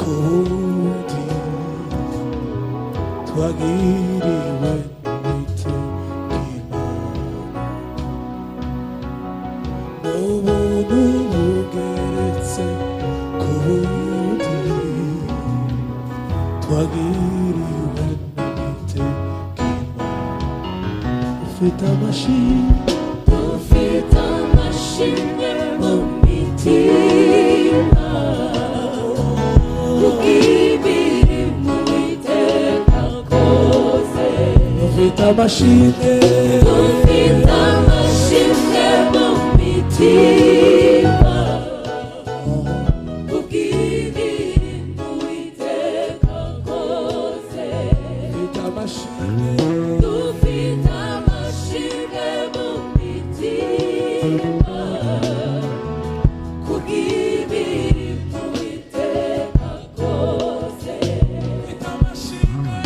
Ku bundi twagiriwe n'Uwiteka Imana, n'ubuntu bugeretse ku bundi twagiriwe n'Uwiteka Imana. Ufite amashimwe. Dufite amashimwe mu mitima kubw'imirimo Uwiteka akoze. Ufite amashimwe. Dufite amashimwe mu mitima kubw'imirimo Uwiteka akoze. Ufite amashimwe. Dufite amashimwe mu mitima kubw'imirimo Uwiteka akoze. Ufite amashimwe.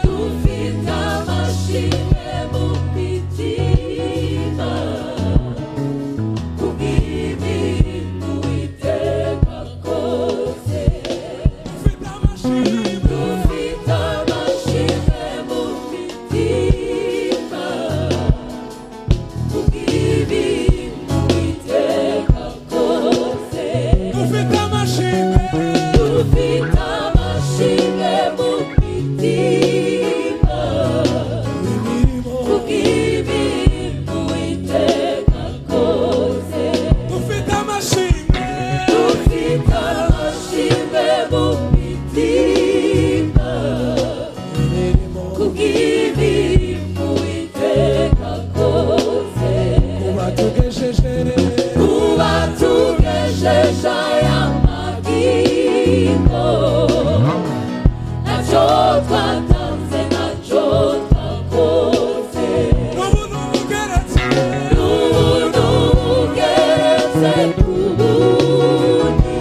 Dufite amashimwe mu mitima kubw'imirimo Uwiteka akoze. Ufite amashimwe. Dufite amashimwe mu mitima kubw'imirimo Uwiteka akoze. Ufite amashimwe. Dufite amashimwe mu mitima Imirimo. kubw'imirimo Uwiteka akoze. Ufite amashimwe. Dufite amashimwe mu mitima Imirimo. kubw'imirimo Uwiteka akoze. Kuba tugejeje. Kuba tugejeje aya magingo, ntacyo twatanze, ntacyo twakoze. N'ubuntu bugeretse. N'ubuntu bugeretse ku bundi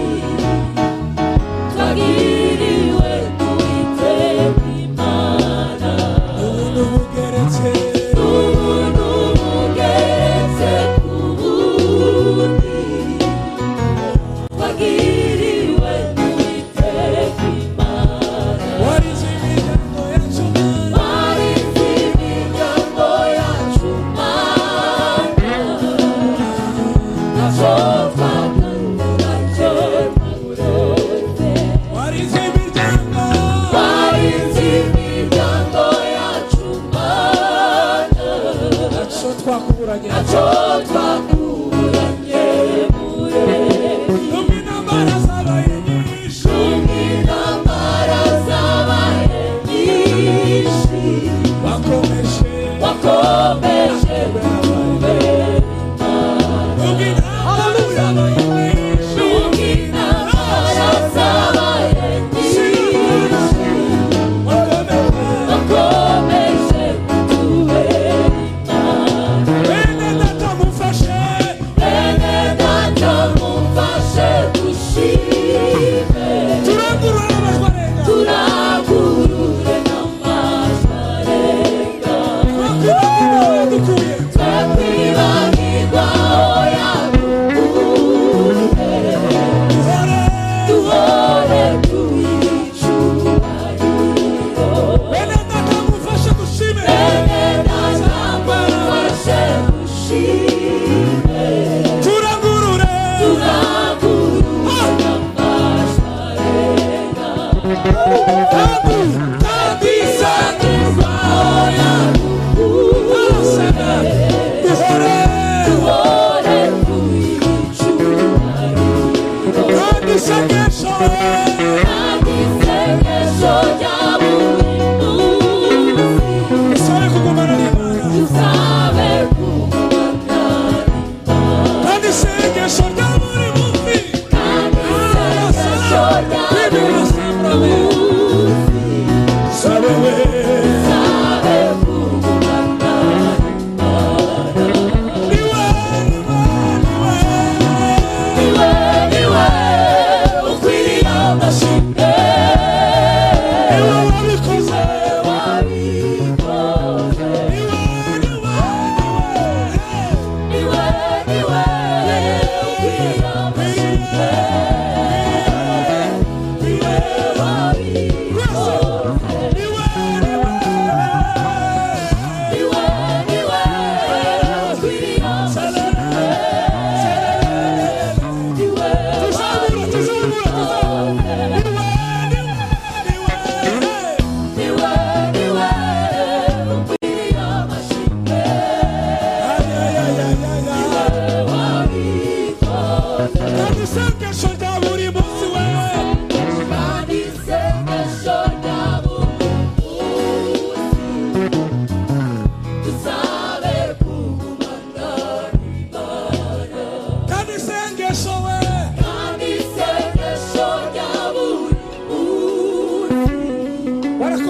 twagiriwe n'Uwiteka Imana. N'ubuntu bugeretse. N'ubuntu bugeretse ku bundi twagiriwe n'Uwiteka Imana. Warize imiryango yacu Mana. Warinze imiryango yacu Mana, ntacyo twatanze, ntacyo twakoze. Warize imiryango. Warinze imiryango yacu Mana, Ntacyo twakuburanye. ntacyo twakuranye muremyi. Nubwo intambara zabaye nyinshi. Intambara zabaye nyinshi, Wakomeje. wakomeje kutubera Imana. Nubwo intambara zabaye nyinshi. Nubwo intambara zabaye nyinshi, Wakomeje. wakomeje kutubera Imana. Bene data mufashe. Bene data mumfashe dushime, Turangurure n'amajwi arenga. turangurure n'amajwi arenga. Twakwibagirwa aho yadukuye. Twe kwibagirwa aho yadukuye, Duhore. duhore tuyicyubahiro. Bene data mufashe dushime. Bene data mumfashe dushime, Turangurure. turangurure n'amajwi arenga. Kandi kandi Twibagirwa aho yadukuye, duhore. duhore tuyicyubahiro. Kandi isengesho. Kandi isengesho rya buri munsi, Dusabe kugumana n'Imana. dusabe kugumana n'Imana. Kandi isengesho rya buri munsi. Kandi isengesho rya buri munsi, Sabe we. dusabe kugumana n'Imana. Niwe, niwe, niwe. Niwe, niwe ukwiriye amashimwe. Niwe wabikoze. Wabikoze. Niwe, niwe, niwe. Niwe, niwe ukwiriye amashimwe.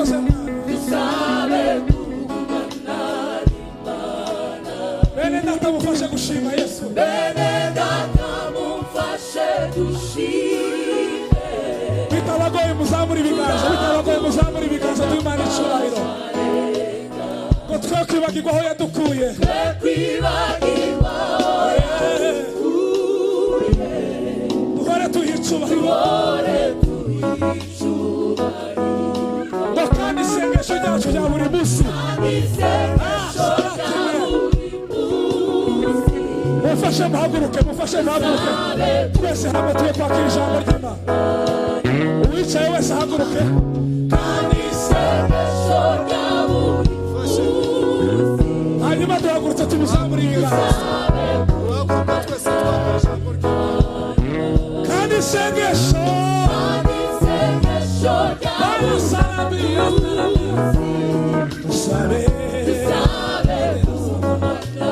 Wabikoze Mwami. Dusabe kugumana n'Imana. Bene data, mufashe gushima Yesu. Bene data, mumfashe dushime. Bitabagoye muzamura ibiganza, bitabagoye muzamura ibiganza, duhe Imana icyubahiro, ngo twe kwibagirwa aho yadukuye. Twe kwibagirwa Duhore tuha icyubahiro. Duhore tuyicyubahiro. Ngo kandi isengesho ryacu rya buri munsi, Isengesho rya buri munsi, mufashe muhaguruke, mufashe muhaguruke, twese hamwe tuye kwakira ijambo ry'Imana. Uwicaye wese ahaguruke. Kandi isengesho rya buri munsi, Hanyuma duhagurutse tumuzamure ibiganza. Guhaguruka twese twakira ijambo ry'Imana. Kandi isengesho, kandi isengesho rya buri munsi, dusabe, dusabe kugumana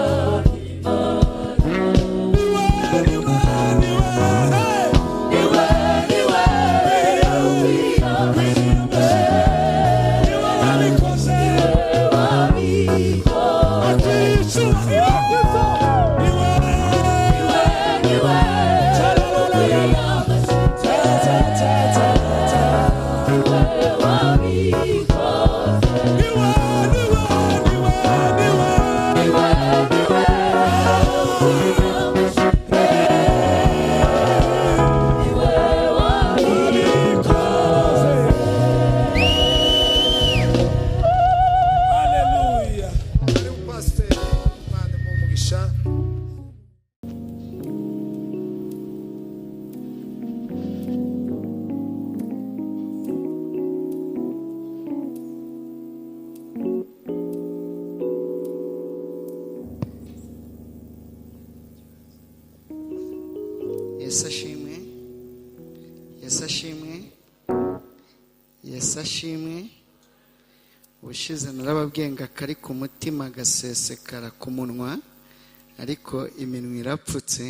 niwe, niwe, niwe, hey! niwe, niwe ukwiriye. Niwe wabikoze. Wabikoze. Akwiye icyubahiro. Niwe, Niwe, niwe ukwiriye amashyi. Ta, ta, ta, ta, ta. Niwe wabikoze. Niwe, niwe, niwe, niwe. Niwe, niwe ukwiriye amashyi. Niwe wabikoze. Haleluya. Karibu pasiteri, Imana imuhe umugisha. Yesu ashimwe, Yesu ashimwe, Yesu ashimwe. Ubushize narababwiye ngo akari ku mutima gasesekara ku munwa, ariko iminwa irapfutse.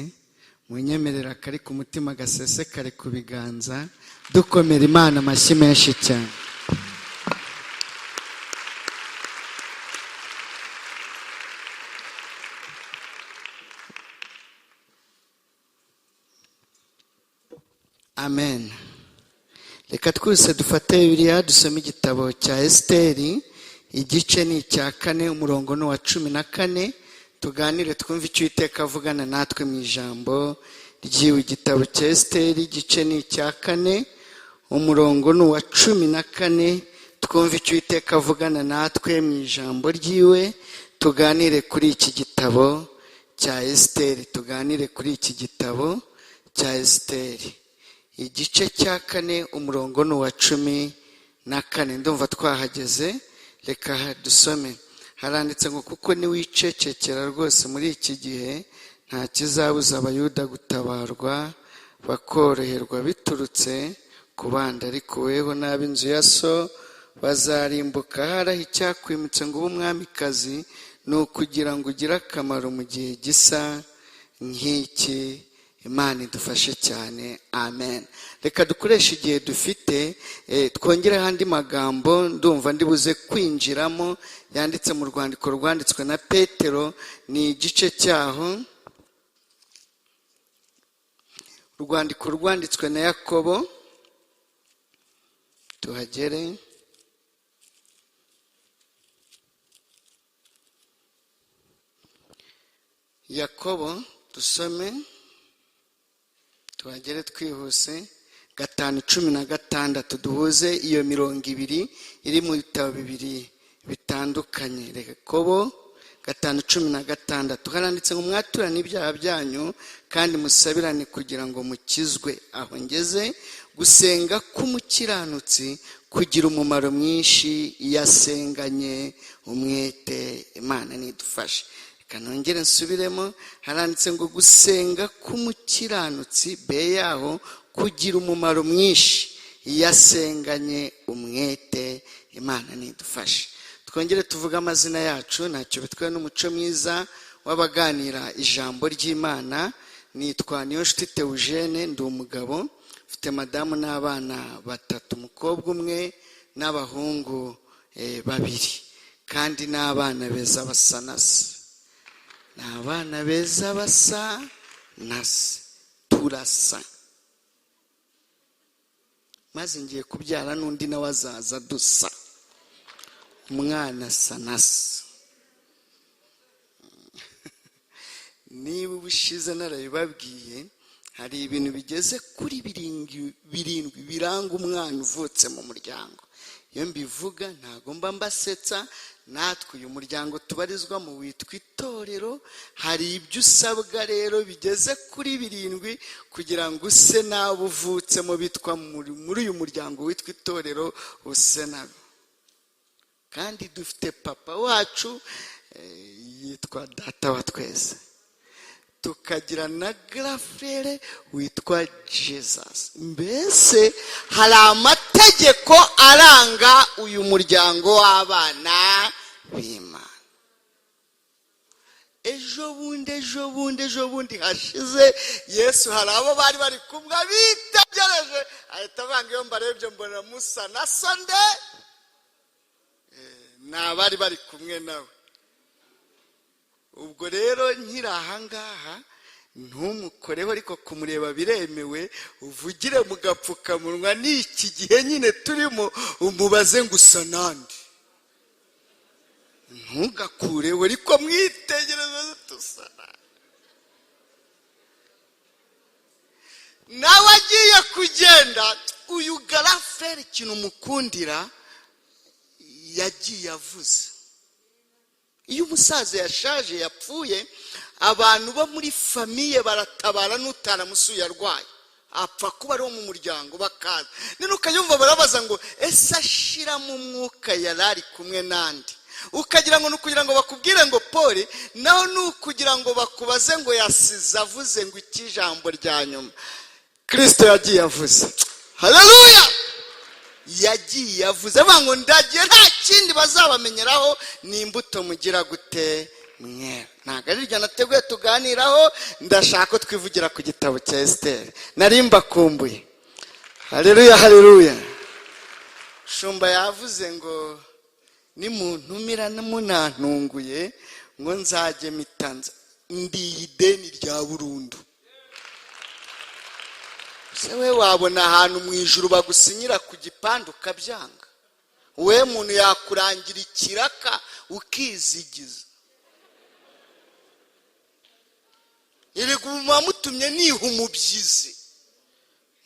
Munyemerera akari ku mutima gasesekare ku biganza, dukomera Imana amashyi menshi cyane. Amen. Reka twese dufate Bibiliya dusome igitabo cya Esiteri, igice ni icya 4, umurongo ni uwa 14, tuganire twumve icyo Uwiteka avugana natwe mu ijambo ry'iwe. Igitabo cya Esiteri, igice ni icya 4, umurongo ni uwa 14, twumve icyo Uwiteka avugana natwe mu ijambo ry'iwe, tuganire kuri iki gitabo cya Esiteri, tuganire kuri iki gitabo cya Esiteri. Igice cya 4, umurongo ni uwa 14. Ndumva twahageze, reka dusome. Haranditse ngo: "Kuko niwicecekera rwose muri iki gihe, nta kizabuza Abayuda gutabarwa bakoroherwa biturutse ku bandi, ariko weho n'ab'inzu ya so bazarimbuka. Haraho icyakwimitse ngo ube umwamikazi ni ukugira ngo ugire akamaro mu gihe gisa nk'iki." Imana idufashe cyane, amen. Reka dukoreshe igihe dufite, twongereho andi magambo ndumva ndibuze kwinjiramo, yanditse mu rwandiko rwanditswe na Petero, ni igice cyaho. Urwandiko rwanditswe na Yakobo, tuhagere. Yakobo, dusome tuhagere twihuse. 5:16, duhuze iyo mirongo ibiri iri mu bitabo bibiri bitandukanye. Yakobo 5:16, haranditse ngo: "Mwaturane ibyaha byanyu kandi musabirane kugira ngo mukizwe." Aho ngeze, gusenga k'umukiranutsi kugira umumaro mwinshi iyo asenganye umwete. Imana nidufashe. Reka nongere nsubiremo, haranditse ngo: "Gusenga k'umukiranutsi be yaho kugira umumaro mwinshi iyo asenganye umwete." Imana nidufashe. Twongere tuvuge amazina yacu, ntacyo bitwaye, n'umuco mwiza w'abaganira ijambo ry'Imana. Nitwa Niyonshuti Teugene, ndi umugabo, mfite madamu n'abana batatu, umukobwa umwe. n'abahungu babiri, kandi n'abana beza basa na se. Ni abana beza basa na se, turasa. Maze ngiye kubyara n'undi nawe azaza dusa. Umwana asa na se. Niba ubushize narabibabwiye, hari ibintu bigeze kuri 7 biranga umwana uvutse mu muryango. Iyo mbivuga ntago mba mbasetsa. Natwe uyu muryango tubarizwamo witwa itorero, hari ibyo usabwa rero bigeze kuri 7 kugira ngo use n'abo uvutsemo bitwa muri uyu muryango witwa itorero, use nabo. Kandi dufite papa wacu yitwa data wa twese, tukagira na grafere witwa Jesus. Mbese hari amategeko aranga uyu muryango w'abana b'Imana. Ejo bundi hashize Yesu hari abo bari bari kumwe bitegereje, ahita avanga iyo mbarebye mbona musa na Sonde, ni abari bari kumwe nawe. Ubwo rero nkiri ahangaha ntumukoreho, ariko kumureba biremewe, uvugire mu gapfukamunwa n'iki gihe nyine turimo, umubaze ngo usa nande, ntugakureho, ariko mwitegereze tusa nande. Nawe agiye kugenda, uyu garaferi ikintu umukundira yagiye avuze. Iyo umusaza yashaje yapfuye, abantu bo muri famiye baratabara n'utaramusuye arwaye, apfa kuba ari uwo mu muryango bakaza. None ukayumva barabaza ngo ese ashiramo umwuka yari ari kumwe nande? Ukagira ngo ni ukugira ngo bakubwire ngo pole, naho ni ukugira ngo bakubaze ngo yasize avuze ngo iki ijambo rya nyuma Kristo yagiye avuze. Haleluya! Yagiye avuze avuga ngo ndagiye, nta kindi bazabamenyeraho ni imbuto mugira gute mwe. Ntabwo ari iryo nateguye tuganiraho, ndashaka ko twivugira ku gitabo cya Esiteri. Nari mbakumbuye. Haleluya, haleluya. Shumba yavuze ngo nimuntumira munantunguye ngo nzajye mitanza ndi ideni rya burundu. Se we wabona ahantu mu ijuru bagusinyira ku gipande ukabyanga? We muntu yakurangira ikiraka ukizigiza. Erega mutumye niha umubyizi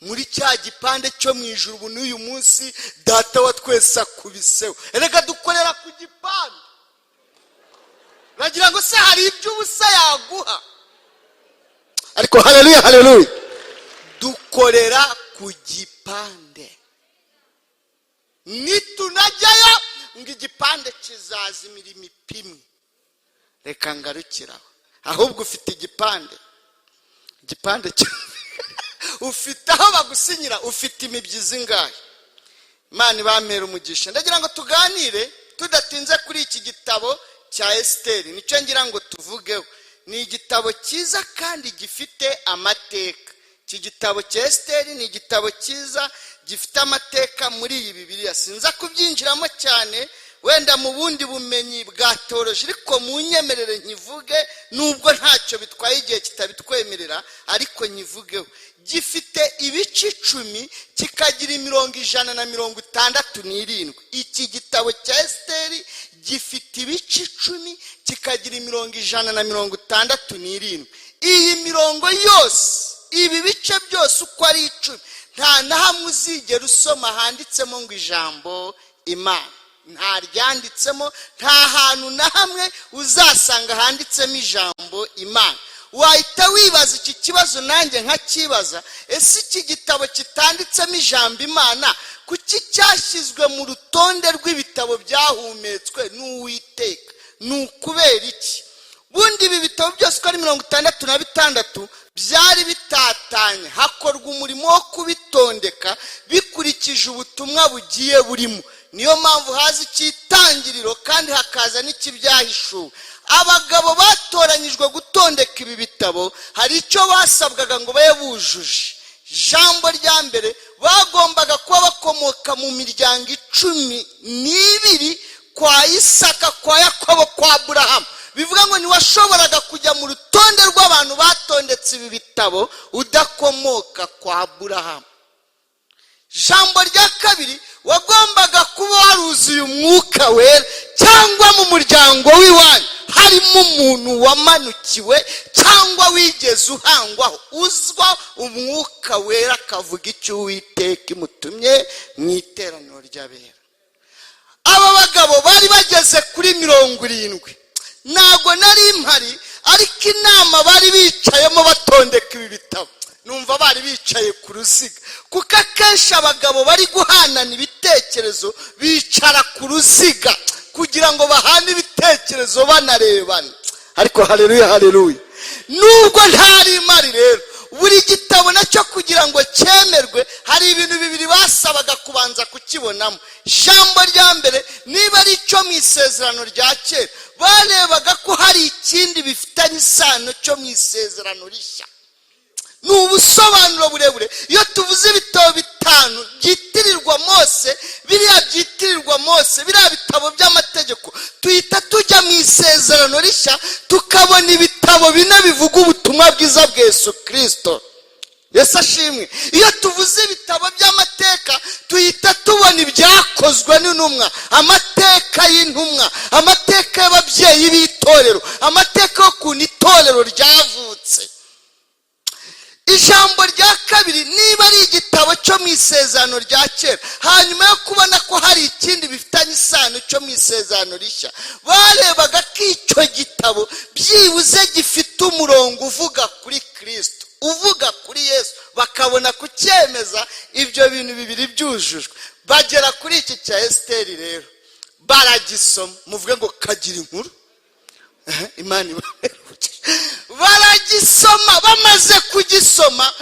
muri cya gipande cyo mu ijuru. Ubu n'uyu munsi data wa twese akubiseho. Erega dukorera ku gipande. Uragira ngo se hari ibyo ubusa yaguha? Ariko haleluya, haleluya, dukorera ku gipande. Nitunajyayo ngo igipande kizazimira imipimwe. Reka ngarukiraho. Ahubwo ufite igipande, igipande ufite aho bagusinyira, ufite imibyizi ingahe? Imana ibamera umugisha. Ndagira ngo tuganire tudatinze kuri iki gitabo cya Esiteri, nicyo ngira ngo tuvugeho. Ni igitabo cyiza kandi gifite amateka. Iki gitabo cya Esiteri ni igitabo cyiza gifite amateka muri iyi Bibiliya. Sinza kubyinjiramo cyane wenda mu bundi bumenyi bwa teoloji, ariko mu nyemerere nkivuge, nubwo ntacyo bitwaye igihe kitabitwemerera, ariko nkivugeho. Gifite ibice 10, kikagira imirongo 167. Iki gitabo cya Esiteri gifite ibice 10, kikagira imirongo 167. Iyi mirongo yose, ibi bice byose uko ari 10, nta na hamwe uzigera usoma handitsemo ngo ijambo Imana. Nta ryanditsemo, nta hantu na hamwe uzasanga handitsemo ijambo Imana. Wahita wibaza iki kibazo, nanjye nkakibaza: ese iki gitabo kitanditsemo ijambo Imana kuki cyashyizwe mu rutonde rw'ibitabo byahumetswe n'Uwiteka? Ni ukubera iki? Bundi ibi bitabo byose uko ari 66 byari bitatanye, hakorwa umurimo wo kubitondeka bikurikije ubutumwa bugiye burimo. Niyo mpamvu haza icyitangiriro kandi hakaza n'ikibyahishuwe. Abagabo batoranyijwe gutondeka ibi bitabo hari icyo basabwaga ngo babe bujuje. Ijambo rya mbere, bagombaga kuba bakomoka gukomoka mu miryango 12 kwa Isaka, kwa Yakobo, kwa Aburahamu. Bivuga ngo ntiwashoboraga kujya mu rutonde rw'abantu batondetse ibi bitabo udakomoka kwa Aburahamu. Ijambo rya kabiri, wagombaga kuba waruzuye Umwuka Wera, cyangwa mu muryango w'iwanyu harimo umuntu wamanukiwe cyangwa wigeze uhangwaho, uzwa Umwuka Wera, akavuga icyo Uwiteka imutumye mu iteraniro ry'abera. Aba bagabo bari bageze kuri 70. Ntabwo nari mpari, ariko inama bari bicayemo batondeka ibi bitabo, numva bari bicaye ku ruziga, kuko akenshi abagabo bari guhanana ibitekerezo bicara ku ruziga kugira ngo bahane ibitekerezo banarebana. Ariko hareruya, hareruya! Nubwo ntari imari rero, buri gitabo nacyo kugira ngo cyemerwe hari ibintu bibiri basabaga kubanza kukibonamo. Ijambo rya mbere, niba ari icyo mu Isezerano rya Kera, barebaga ko hari ikindi bifitanye isano cyo mu Isezerano Rishya. Ni ubusobanuro burebure. Iyo tuvuze ibitabo bitanu byitirirwa Mose, biriya byitirirwa Mose, biriya bitabo by'amategeko, tuhita tujya mu Isezerano Rishya tukabona ibitabo bine bivuga ubutumwa bwiza bwa Yesu Kirisito. Yesu ashimwe! Iyo tuvuze ibitabo by'amateka, tuhita tubona Ibyakozwe n'Intumwa, amateka y'intumwa, amateka y'ababyeyi b'itorero, amateka y'ukuntu itorero ryavutse. Ijambo rya kabiri, niba ari igitabo cyo mu Isezerano rya Kera, hanyuma yo kubona ko hari ikindi bifitanye isano cyo mu Isezerano Rishya, barebaga ko icyo gitabo byibuze gifite umurongo uvuga kuri Kirisito, uvuga kuri Yesu, bakabona kucyemeza. Ibyo bintu bibiri byujujwe, bagera kuri iki cya Esiteri rero baragisoma. Muvuge ngo kagira inkuru. Imana, baragisoma. Bamaze kugisoma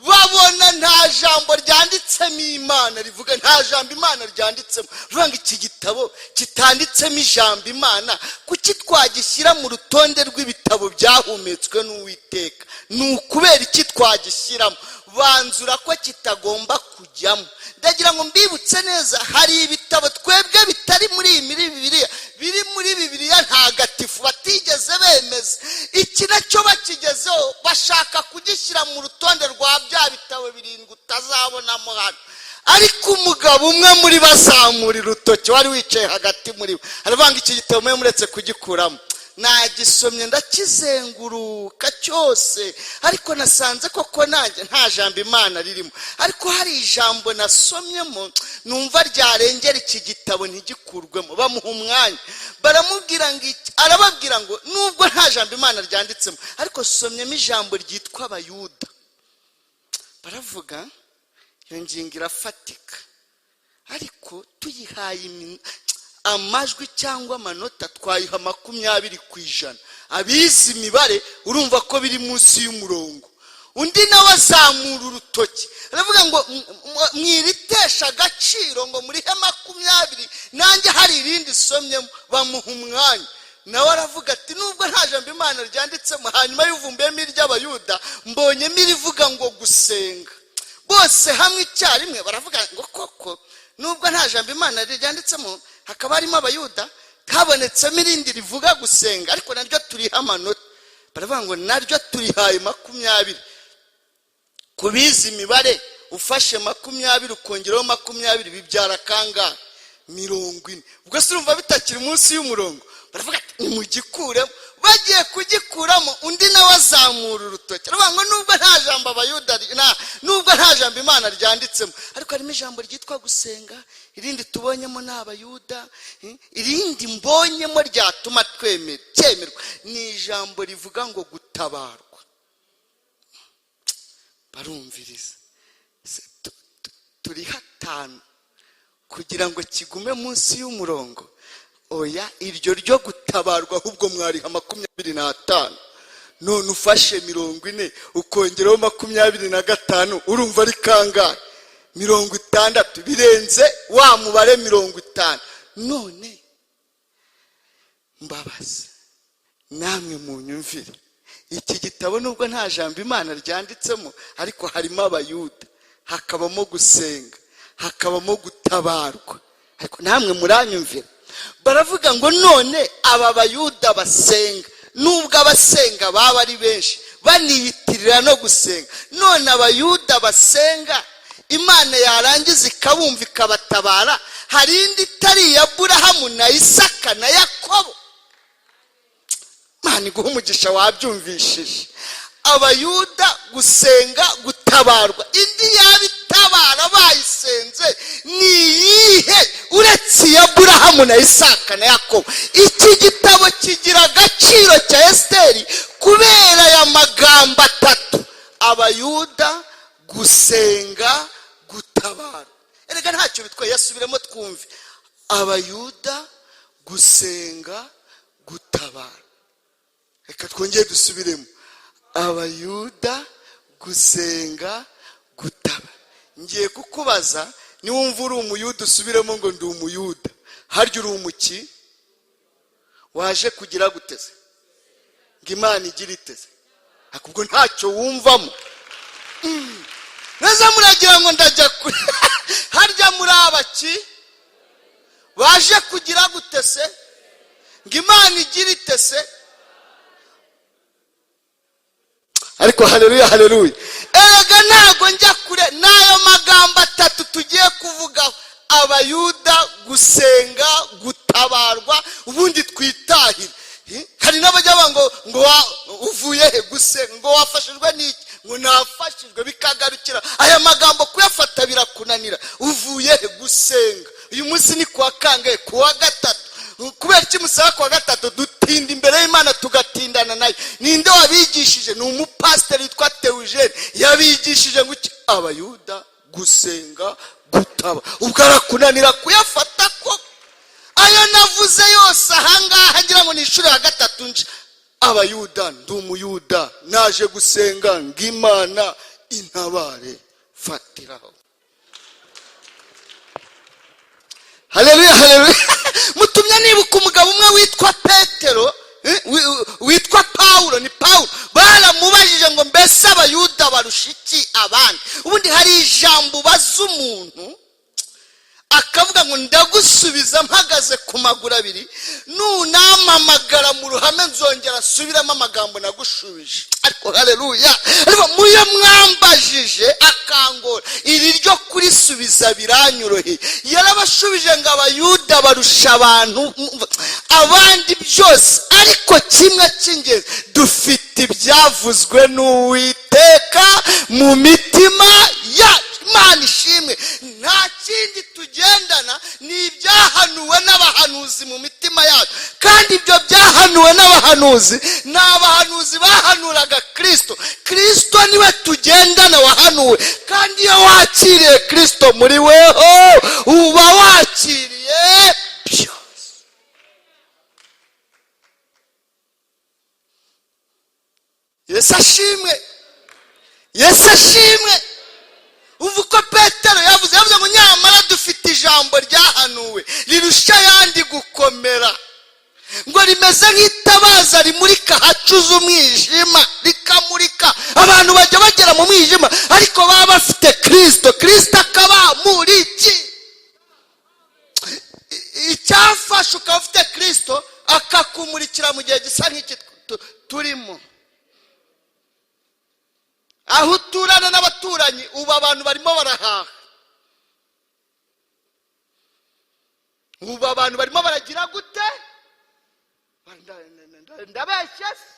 babona nta jambo ryanditsemo Imana rivuga, nta jambo Imana ryanditsemo. Rivuga ngo iki gitabo kitanditsemo ijambo Imana, kuki twagishyira mu rutonde rw'ibitabo byahumetswe n'Uwiteka? Ni ukubera iki twagishyiramo? Banzura ko kitagomba kujyamo. Ndagira ngo mbibutse neza, hari ibitabo twebwe bitari muri iyi muri Bibiliya, biri muri Bibiliya Ntagatifu batigeze bemeza. Iki nacyo bakigezeho bashaka kugishyira mu rutonde rwa bya bitabo birindwi utazabonamo hano. Ariko umugabo umwe muri bazamura urutoki wari wicaye hagati muri bo aravuga ngo iki gitabo mwe muretse kugikuramo, nagisomye ndakizenguruka cyose, ariko nasanze koko nanjye nta jambo Imana ririmo, ariko hari ijambo nasomyemo numva ryarengera iki gitabo ntigikurwemo. Bamuha umwanya, baramubwira ngo arababwira ngo nubwo nta jambo Imana ryanditsemo, ariko somyemo ijambo ryitwa Abayuda. Baravuga iyo ngingo irafatika, ariko tuyihaye amajwi cyangwa amanota twayiha 20%. Abize imibare urumva ko biri munsi y'umurongo. Undi nawe azamura urutoki aravuga ngo mwiritesha agaciro, ngo murihe 20, nanjye hari irindi somyemo. Bamuha umwanya, nawe aravuga ati nubwo nta jambo Imana ryanditsemo, hanyuma y'uvumbiyemo iry'Abayuda mbonyemo irivuga ngo gusenga. Bose hamwe icyarimwe baravuga ngo koko nubwo nta jambo Imana ryanditsemo, hakaba harimo Abayuda, habonetsemo irindi rivuga gusenga, ariko naryo turiha amanota. Baravuga ngo naryo turihaye 20. Ku bize imibare, ufashe 20 ukongeraho 20 bibyara kangahe? 40. Ubwo se urumva bitakiri munsi y'umurongo? Baravuga ati nimugikuremo. Bagiye kugikuramo, undi nawe azamura urutoki aravuga ngo nubwo nta jambo Abayuda, nubwo nta jambo Imana ryanditsemo, ariko harimo ijambo ryitwa gusenga, irindi tubonyemo ni Abayuda, irindi mbonyemo ryatuma cyemerwa ni ijambo rivuga ngo gutabarwa. Barumviriza, turi hatanu kugira ngo kigume munsi y'umurongo. Oya, iryo ryo gutabarwa ahubwo mwariha 25. None ufashe 40 ukongeraho 25, urumva ari kangahe? 60. Birenze wa mubare 50. None mbabazi namwe munyumvire, iki gitabo nubwo nta jambo Imana ryanditsemo, ariko harimo Abayuda, hakabamo gusenga, hakabamo gutabarwa. Ariko namwe muranyumvira, baravuga ngo none aba Bayuda basenga, nubwo abasenga baba ari benshi baniyitirira no gusenga, none Abayuda basenga Imana yarangiza ikabumva ikabatabara, hari indi itari iya Aburahamu na Isaka na Yakobo? Imana iguha umugisha, wabyumvishije. Abayuda gusenga, gutabarwa, indi yaba itabara bayisenze ni iyihe uretse iya Aburahamu na Isaka na Yakobo? Iki gitabo kigira agaciro cya Esiteri kubera aya magambo atatu: Abayuda, gusenga, gutabara. Erega ntacyo bitwaye, yasubiremo twumve. Abayuda, gusenga, gutabara. Reka twongere dusubiremo: Abayuda, gusenga, gutabara. Ngiye kukubaza, niwumva uri Umuyuda usubiremo ngo ndi Umuyuda. Harya uri umuki? Waje kugira guteze ngo Imana igire iteze? Ubwo ntacyo wumvamo neza, muragira ngo ndajya kure. Harya muri abaki baje kugira gutese ngo Imana igire itese? Ariko haleluya, haleluya. Erega ntago njya kure, n'ayo magambo atatu tugiye kuvugaho: Abayuda, gusenga, gutabarwa, ubundi twitahire. Hari n'abajya bavuga ngo uvuye he? Gusenga. Ngo wafashijwe n'iki? Ngo nafashijwe. Bikagarukira aya magambo, kuyafata birakunanira. Uvuye he? Gusenga. Uyu munsi ni kuwa kangahe? Kuwa gatatu. Kubera iki musaba kuwa gatatu? Dutinda imbere y'Imana, tugatindana nayo. Ninde wabigishije? Ni umupasiteri witwa Teujene yabigishije ngo iki? Abayuda, gusenga, gutaba. Ubwo arakunanira kuyafata ko ayo navuze yose ahangaha, ngira ngo ni inshuro ya gatatu nje. Abayuda, ndi Umuyuda, naje gusenga ngo Imana intabare. Fatiraho. Haleluya, haleluya. Mutumye nibuka umugabo umwe witwa Petero, witwa Pawulo, ni Pawulo. Baramubajije ngo mbese Abayuda barusha iki abandi? Ubundi hari ijambo ubaza umuntu akavuga ngo ndagusubiza mpagaze ku maguru abiri, nunampamagara mu ruhame nzongera asubiremo amagambo nagushubije. Ariko haleluya. Ariko muyo mwambajije akangora, iri ryo kurisubiza biranyoroheye. Yarabashubije ngo Abayuda barusha abantu abandi byose, ariko kimwe cy'ingenzi, dufite ibyavuzwe n'Uwiteka mu mitima yacu. Imana ishimwe, nta kindi tugendana, ni ibyahanuwe n'abahanuzi mu mitima yacu. Kandi ibyo byahanuwe n'abahanuzi ni abahanuzi bahanuraga Kristo. Kristo niwe tugendana wahanuwe, kandi iyo wakiriye Kristo muri weho uba wakiriye byose. Yesu ashimwe, Yesu ashimwe. Umva uko Petero yavuze, yavuze ngo nyamara dufite ijambo ryahanuwe rirusha ayandi gukomera, ngo rimeze nk'itabaza rimurika ahacuze umwijima, rikamurika. Abantu bajya bagera mu mwijima ariko baba bafite Kristo, Kristo akabamuriki. Icyafashe ukaba ufite Kristo akakumurikira mu gihe gisa nk'iki turimo, aho uturana n'abaturanyi. Ubu abantu barimo barahaha, ubu abantu barimo baragira gute? Ndabeshya se?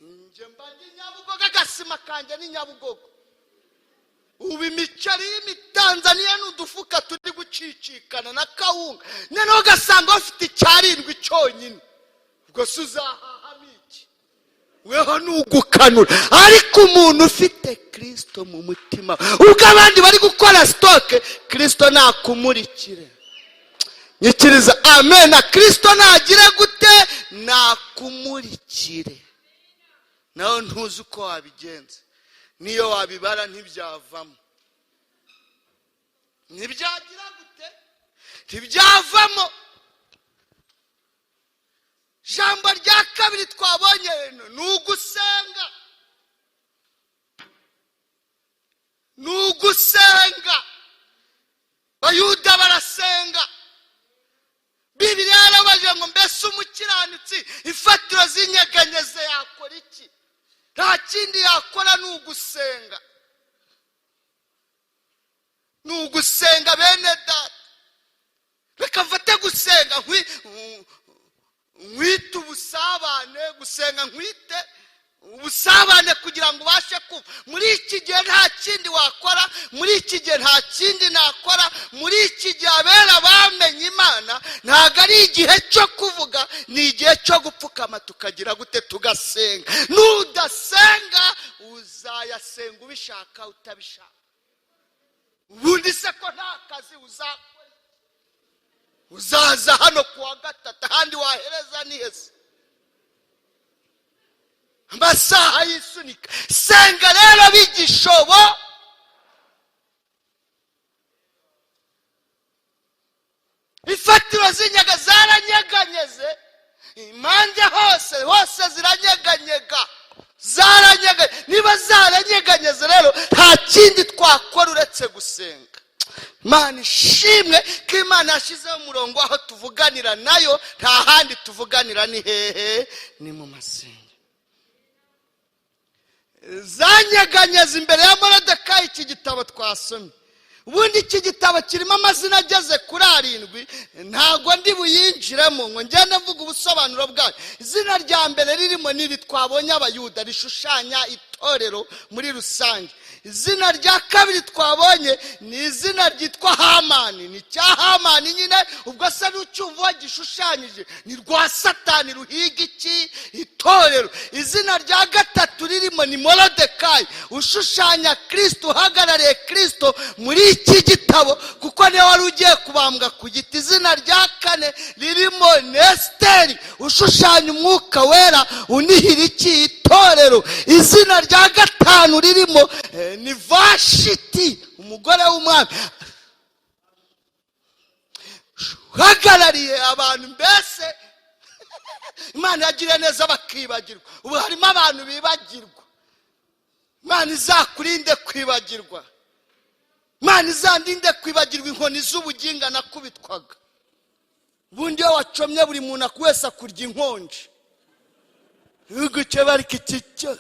Njye mba ndi Nyabugogo, agasima kanjye ni Nyabugogo. Ubu imiceri y'imitanzaniya n'udufuka turi gucicikana na kawunga, noneho ugasanga bafite icyarindwi cyonyine. Ubwo se uzahahamo iki? Weho ni ugukanura. Ariko umuntu ufite Kristo mu mutima, ubwo abandi bari gukora sitoke, Kristo nakumurikire. Nyikiriza amen. Kristo nagire gute? Nakumurikire. Nawe ntuzi uko wabigenza, niyo wabibara ntibyavamo, ntibyagira gute? Ntibyavamo. Ijambo rya kabiri twabonye ni ugusenga, ni ugusenga. ugusenga, ni ugusenga. Bene data, reka mfate gusenga nkwite ubusabane, gusenga nkwite ubusabane kugira ngo ubashe kuba muri iki gihe. Nta kindi wakora muri iki gihe, nta kindi nakora muri iki gihe. Abera bamenye Imana, ntabwo ari igihe cyo kuvuga, ni igihe cyo gupfukama, tukagira gute? Tugasenga. Nudasenga uzayasenga ubishaka utabishaka. Ubundi se ko nta kazi uzakora, uzaza hano ku wa gatatu, ahandi wahereza ni heza, amasaha yisunika. Senga rero bigishobo. Ifatiro z'inyaga zaranyeganyeze impande hose hose, ziranyeganyega, zaranyeganye. Niba zaranyeganyeze rero, nta kindi twakora uretse gusenga. Imana ishimwe ko Imana yashyizeho umurongo aho tuvuganira nayo. Nta handi tuvuganira, ni hehe? Ni mu masenga. Zanyeganyeza imbere ya Morodekayi. Iki gitabo twasomye, ubundi iki gitabo kirimo amazina ageze kuri arindwi. Ntabwo ndi buyinjiremo ngo ngende mvuga ubusobanuro bwayo. Izina rya mbere ririmo ni iri twabonye, Abayuda, rishushanya itorero muri rusange. Izina rya kabiri twabonye ni izina ryitwa Hamani, ni cya Hamani nyine. Ubwo se n'ucyumva gishushanyije ni rwa Satani ruhiga iki? Itorero. Izina rya gatatu ririmo ni Morodekayi, ushushanya Kirisito, uhagarariye Kirisito muri iki gitabo, kuko niwe wari ugiye kubambwa ku giti. Izina rya kane ririmo ni Esiteri, ushushanya Umwuka Wera unihira iki? Itorero. Izina rya gatanu ririmo ni Vashiti, umugore w'umwami, uhagarariye abantu mbese Imana yagiriye neza bakibagirwa. Ubu harimo abantu bibagirwa. Imana izakurinde kwibagirwa, Imana izandinde kwibagirwa inkoni z'ubuginga nakubitwaga. Ubundi iyo wacomye, buri muntu wese akurya inkonji. Igihugu bari kicyo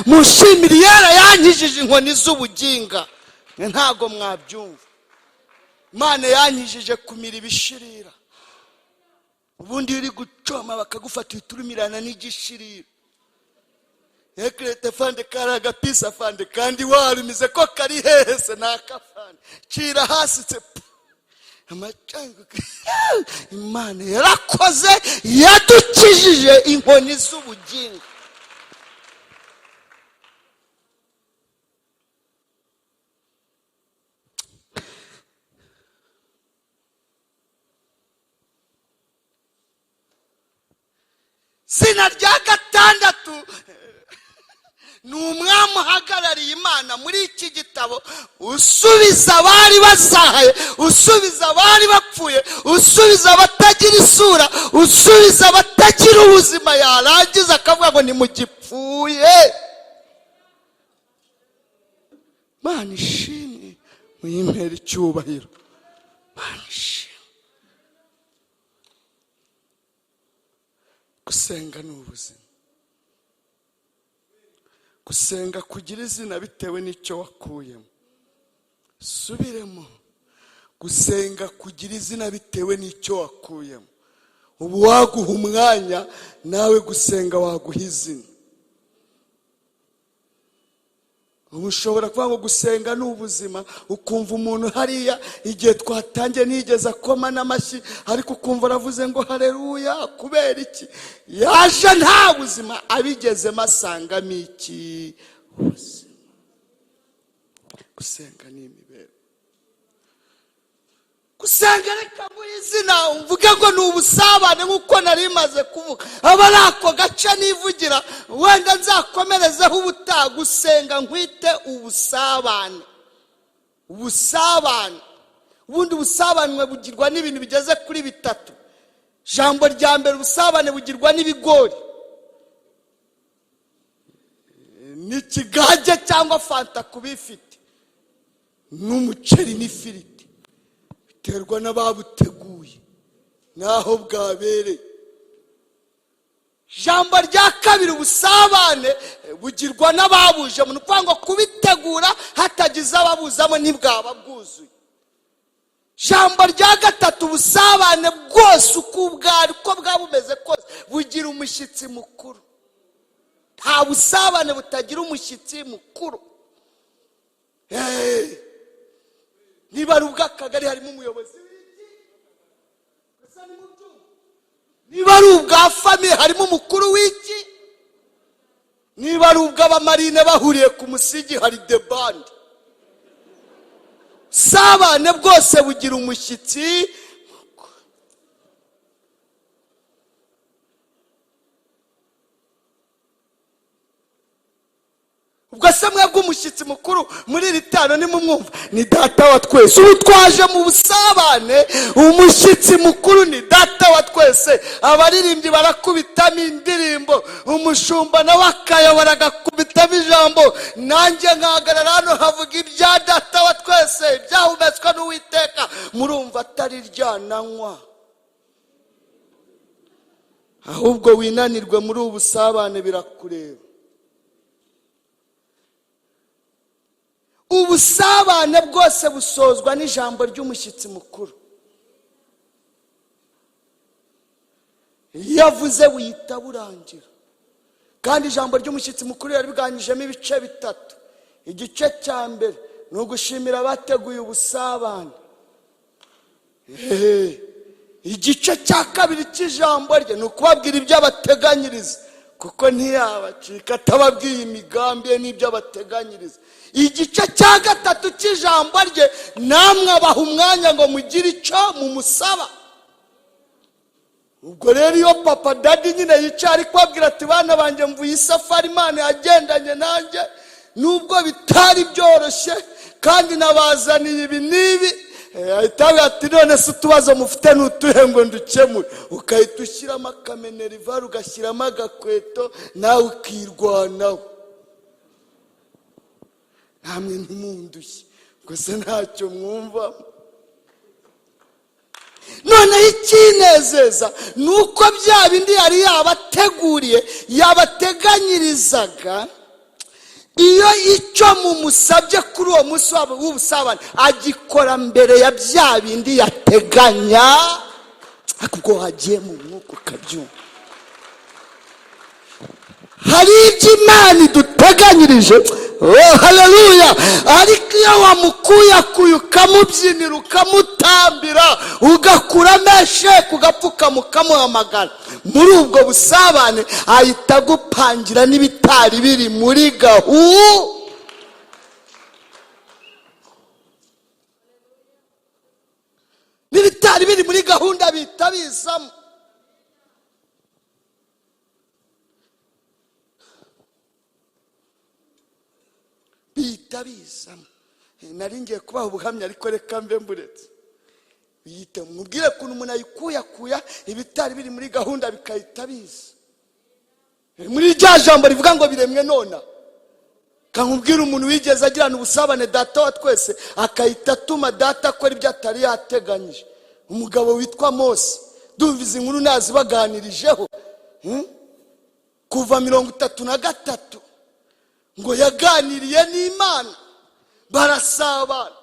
mushimire yera yankijije inkoni z'ubuginga. Ntabwo mwabyumva. Imana yankijije kumira ibishirira. Ubundi iyo uri gucoma bakagufata, uhita urumirana n'igishirira. Ekerete fande, kari agapisi afande, kandi warumize ko kari hese nakafande, cira hasi se amacangwe. Imana yarakoze, yadukijije inkoni z'ubugingo. Izina rya gatandatu ni umwami uhagarariye Imana muri iki gitabo, usubiza abari bazahaye, usubiza abari bapfuye, usubiza abatagira isura, usubiza abatagira ubuzima, yarangiza akavuga ngo ntimugipfuye. Imana ishimwe, muyimpera icyubahiro. Imana ishimwe. Gusenga ni ubuzima. Gusenga kugira izina bitewe n'icyo wakuyemo. Subiremo: gusenga kugira izina bitewe n'icyo wakuyemo. Ubu waguha umwanya nawe, gusenga waguha izina. Ubu ushobora kuvuga ngo gusenga ni ubuzima, ukumva umuntu hariya igihe twatangiye ntiyigeze akoma n'amashyi, ariko ukumva aravuze ngo hareruya. Kubera iki? Yaje nta buzima, abigezemo asangamo iki? Ubuzima. Gusenga ni imibereho. Gusenga, reka muri izina mvuge ngo ni ubusabane, nk'uko nari maze kuvuga, aba ari ako gace nivugira, wenda nzakomerezeho ubutaha. Gusenga nkwite ubusabane. Ubusabane, ubundi ubusabane bugirwa n'ibintu bigeze kuri bitatu. Ijambo rya mbere, ubusabane bugirwa n'ibigori n'ikigage cyangwa fanta ku bifite, n'umuceri n'ifiriti, biterwa n'ababuteguye n'aho bwabereye. Ijambo rya kabiri, ubusabane bugirwa n'ababujemo. Ni ukuvuga ngo kubitegura hatagize ababuzamo ntibwaba bwuzuye. Ijambo rya gatatu, ubusabane bwose uko ubwari uko bwaba bumeze kose bugira umushyitsi mukuru. Nta busabane butagira umushyitsi mukuru. Niba ari ubw'akagari harimo umuyobozi w'iki, niba ari ubwa famille harimo umukuru w'iki, niba ari ubw'abamarine bahuriye ku musigi hari debande. Ubusabane bwose bugira umushyitsi mukuru. Ubwo se mwebwe umushyitsi mukuru muri iri tano nimumwumva ni Data wa twese. Ubu twaje mu busabane, umushyitsi mukuru ni Data wa twese. Abaririmbyi barakubitamo indirimbo, umushumba nawe akayobora agakubitamo ijambo, nanjye nkahagarara hano havuga ibya Data wa twese ibyahumetswe n'Uwiteka. Murumva atari ryananywa, ahubwo winanirwe muri ubu busabane birakureba. Ubusabane bwose busozwa n'ijambo ry'umushyitsi mukuru. Iyo avuze buhita burangira. Kandi ijambo ry'umushyitsi mukuru yaribwanyijemo ibice bitatu. Igice cya mbere ni ugushimira abateguye ubusabane. Igice cya kabiri cy'ijambo rye ni ukubabwira ibyo abateganyiriza, kuko ntiyabacika atababwiye imigambi ye n'ibyo abateganyiriza. Igice cya gatatu cy'ijambo rye, namwe abaha umwanya ngo mugire icyo mumusaba. Ubwo rero iyo papa daddy nyine yicaye ari kubabwira ati bana banjye mvuye isafari, Imana yagendanye nanjye nubwo bitari byoroshye, kandi nabazaniye ibi n'ibi, ahita avuga ati none se utubazo mufite ni utuhe ngo ndukemure? Ukahita ushyiramo akaminerval, ugashyiramo agakweto, nawe ukirwanaho. Namwe ntimundushye gusa ntacyo mwumvamo. Noneho ikinezeza ni uko bya bindi yari yabateguriye, yabateganyirizaga, iyo icyo mumusabye kuri uwo munsi wabo w'ubusabane agikora mbere ya bya bindi yateganya. Ariko ubwo wagiye mu mwuka ukabyumva, hari ibyo Imana iduteganyirije. Oh, haleluya! Ariko iyo wamukuyakuye ukamubyinira, ukamutambira, ugakuramo esheke, ugapfukama ukamuhamagara, muri ubwo busabane ahita agupangira n'ibitari biri muri gahunda. N'ibitari biri muri gahunda bihita bizamo. Bihita bizamo. Nari ngiye kubaha ubuhamya ariko reka mbe mburetse. Bihita mubwire ukuntu umuntu ayikuyakuya ibitari biri muri gahunda bikahita biza. Muri rya jambo rivuga ngo biremwe nona, kankubwira umuntu wigeze agirana ubusabane Data wa twese akahita atuma Data akora ibyo atari yateganyije. Umugabo witwa Mose, ndumva izi nkuru nazibaganirijeho. Kuva 33 ngo yaganiriye n'Imana barasabana.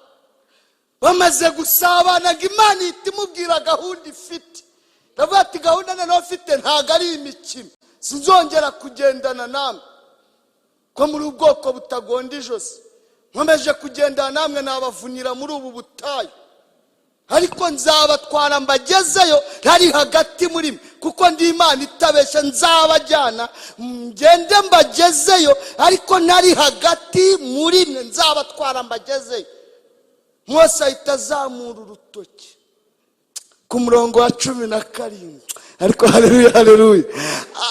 Bamaze gusabana ngo Imana ihita imubwira gahunda ifite. Ndavuga ati gahunda noneho mfite ntabwo ari imikino, sinzongera kugendana namwe ko muri ubwoko butagonda ijosi. Nkomeje kugendana namwe nabavunira muri ubu butayu, ariko nzabatwara mbagezeyo ntari hagati muri mwe, kuko ndi Imana itabeshya. Nzabajyana ngende mbagezeyo ariko ntari hagati muri mwe, nzabatwara mbagezeyo. Mose ahita azamura urutoki ku murongo wa 17, ariko haleluya, haleluya,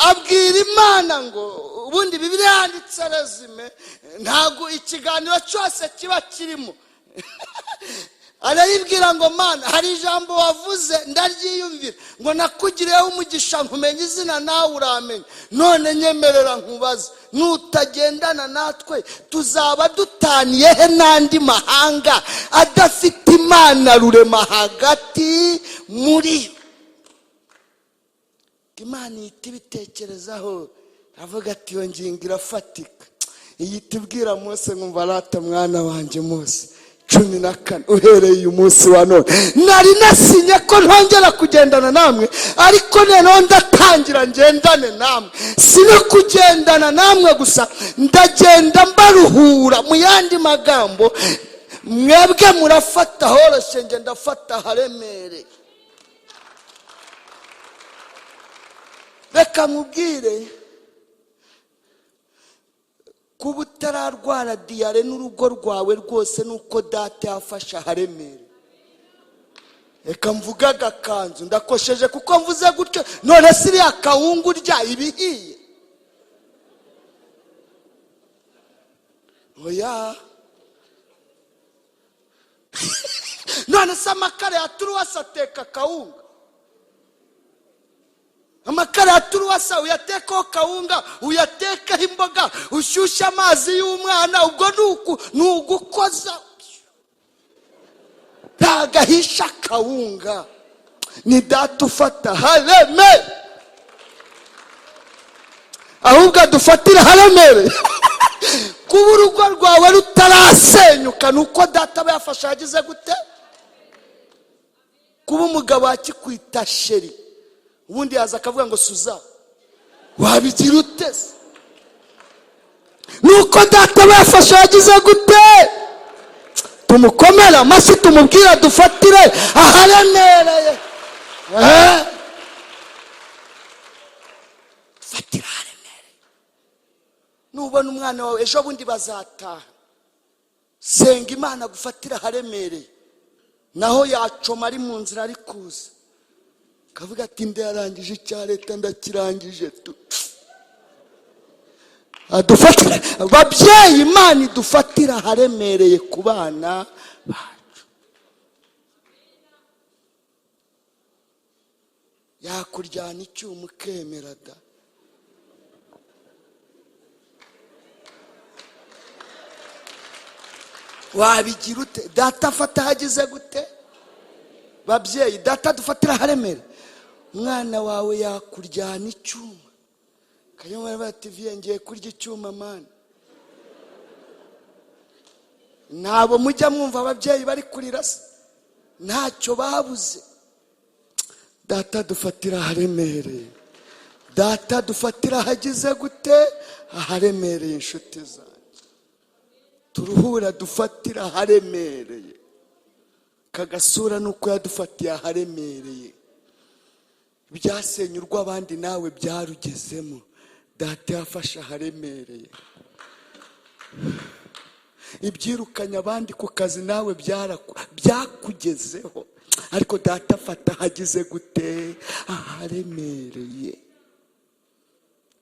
abwira Imana ngo ubundi Bibiliya yanditse résumé, ntabwo ikiganiro cyose kiba kirimo. Arayibwira ngo Mana, hari ijambo wavuze ndaryiyumvira, ngo nakugiriyeho umugisha nkumenya izina nawe uramenya, none nyemerera nkubaze, nutagendana natwe tuzaba dutaniye he n'andi mahanga adafite Imana rurema hagati muri yo? Imana ihita ibitekerezaho, avuga ati iyo ngingo irafatika. Ihita ibwira Mose ngo arata mwana wanjye Mose, 14 uhereye uyu munsi wa none nari nasinye ko ntongera kugendana namwe, ariko noneho ndatangira ngendane namwe. Si no kugendana namwe gusa, ndagenda mbaruhura. Mu yandi magambo, mwebwe murafata horoshye, nge ndafata haremereye. Reka mubwire, kuba utararwara diyare n'urugo rwawe rwose nuko data yafashe aharemereye. Reka mvuge agakanzu, ndakosheje kuko mvuze gutyo. None se iriya kawungu urya ibihiye? Oya. None se amakara ya turuwasi ateka kawunga? Amakara ya turuwasa uyatekaho kawunga, uyatekaho imboga, ushyushye amazi y'umwana, ubwo ni ugukoza. Ntagahisha kawunga, ni data ufata hareme, ahubwo adufatira haremere. Kuba urugo rwawe rutarasenyuka ni uko data aba yafashe yagize gute? Kuba umugabo akikwita sheri, ubundi yaza akavuga ngo suza, wabigira ute se? Nuko data bafashe yagize gute? Tumukomera amashyi, tumubwira dufatire aharemereye. Dufatire aharemereye. Nubona umwana wawe ejo bundi bazataha, senga Imana gufatira aharemereye. Naho yacoma ari mu nzira ari kuza, kavuga ati ndayarangije icya leta ndakirangije tu. Adufatira babyeyi, Imana idufatira aharemereye ku bana bacu. Yakuryana icyuma ukemera da. Wabigira ute? Data afata ahagize gute? Babyeyi, data dufatira aharemereye. Umwana wawe yakuryana icyuma, kanyamara bati viye ngiye kurya icyuma mani. Ntabo mujya mwumva ababyeyi bari kurira se, ntacyo babuze. Data dufatira aharemereye, data dufatira ahagize gute? Aharemereye. Inshuti zanjye, turuhura dufatira aharemereye. Kagasura nuko yadufatiye aharemereye. Byasenye urw'abandi nawe byarugezemo. Data yafashe aharemereye. Ibyirukanye abandi ku kazi nawe byakugezeho, ariko data afata ahagize gute? Aharemereye.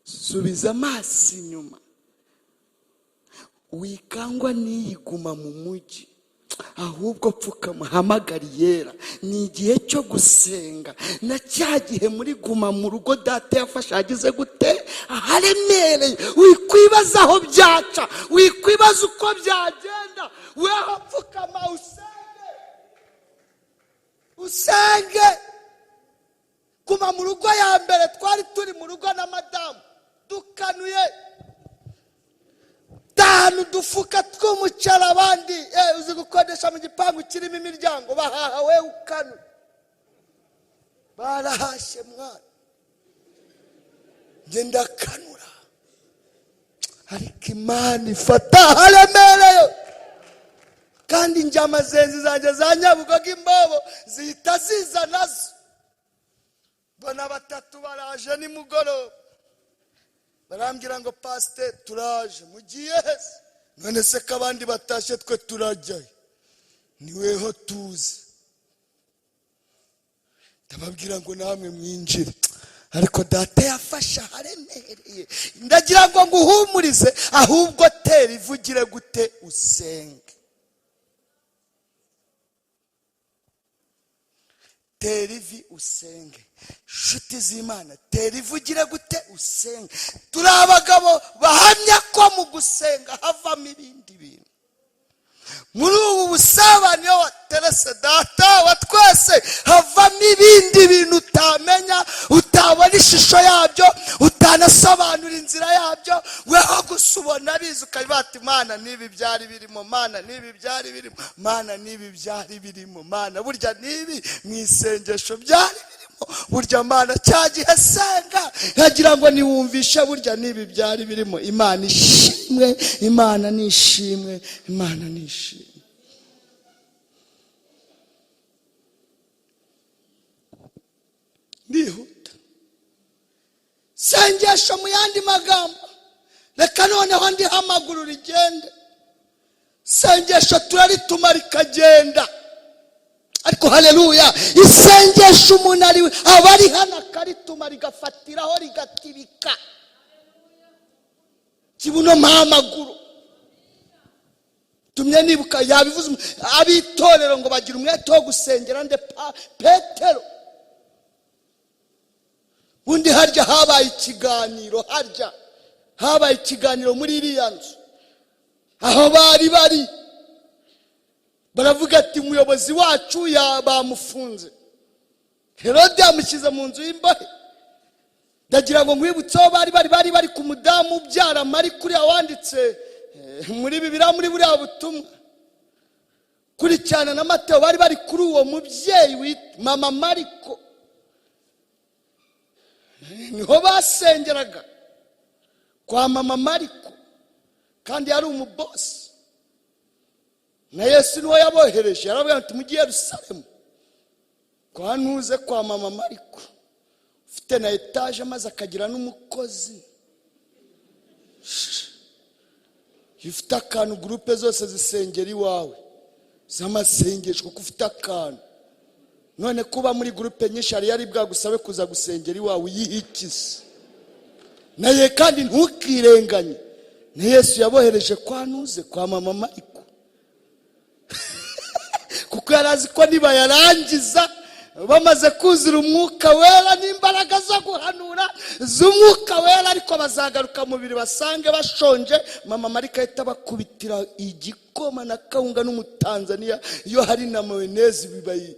Subiza amaso inyuma, wikangwa n'iyiguma mu mujyi, ahubwo pfukama hamagara Yera. Ni igihe cyo gusenga. Na cya gihe muri guma mu rugo data yafashe ahagize gute? Aharemereye. Wikwibaza aho byaca, wikwibaza uko byagenda, weho pfukama usenge, usenge. Guma mu rugo ya mbere twari turi mu rugo na madamu dukanuye tanu dufuka tw'umuceri, abandi uzi gukodesha mu gipangu kirimo imiryango bahaha, we ukanu barahashye mwana, nge ndakanura. Ariko Imana ifata aharemereye. Kandi njye amazenzi zanjye za Nyabugogo imbobo zihita ziza nazo. Mbona batatu baraje nimugoroba, barambwira ngo pasite turaje, mugiye he? None se ko abandi batashye twe turajyayo? Niweho tuzi. Ndababwira ngo namwe mwinjire. Ariko data yafashe aharemereye. Ndagira ngo nguhumurize, ahubwo tera ivugire gute? Usenge. Tera ivi usenge. Nshuti z'Imana, tera ivugire gute? Usenge. Turi abagabo bahamya ko mu gusenga havamo ibindi bintu. Muri ubu busabane iyo waterese Data wa twese, havamo ibindi bintu utamenya, utabona ishusho yabyo, utanasobanura inzira yabyo. Weho gusa ubona biza ukavuga ati: "Mana, n'ibi byari birimo, Mana, n'ibi byari birimo, Mana, n'ibi byari birimo, Mana, burya n'ibi mu isengesho byari birimo, burya Mana cya gihe senga nkagira ngo niwumvishe, burya n'ibi byari birimo." Imana ishimwe, Imana nishimwe, Imana nishimwe. Ndihuta. Sengesho mu yandi magambo, reka noneho ndiho amaguru rigende. Sengesho turarituma rikagenda, ariko haleluya, isengesho umuntu ari aba ari hano akarituma rigafatiraho, rigatibika kibuno mpamaguru. Tumye nibuka yabivuze ab'itorero ngo bagira umwete wo gusengera nde? Petero. Ubundi harya habaye ikiganiro, harya habaye ikiganiro muri iriya nzu aho bari bari, baravuga ati: "Umuyobozi wacu bamufunze, Herode yamushyize mu nzu y'imbohe." Ndagira ngo nkwibutse aho bari bari. Bari bari ku mudamu ubyara Mariko, uriya wanditse muri Bibiliya, muri buriya butumwa kurikirana na Mateo. Bari bari kuri uwo mubyeyi witwa mama Mariko, niho basengeraga kwa mama Mariko, kandi yari umubosi. Na Yesu niwe yabohereje, yarababwira ati: "Mujye i Yerusalemu kwa ntuze, kwa mama Mariko ufite na etaje, maze akagira n'umukozi." Iyo ufite akantu, groupe zose zisengera iwawe z'amasengesho kuko ufite akantu. None kuba muri groupe nyinshi, hari yari bwagusabe kuza gusengera iwawe, uyihikize naye. Kandi ntukirenganye, na Yesu yabohereje kwa ntuze, kwa mama Mariko, kuko yari azi ko nibayarangiza bamaze kuzura Umwuka Wera n'imbaraga zo guhanura z'Umwuka Wera, ariko bazagaruka mubiri basange bashonje. Mama Marika ahita bakubitira igikoma na kawunga n'umutanzaniya. Iyo hari na mayonnaise, bibayi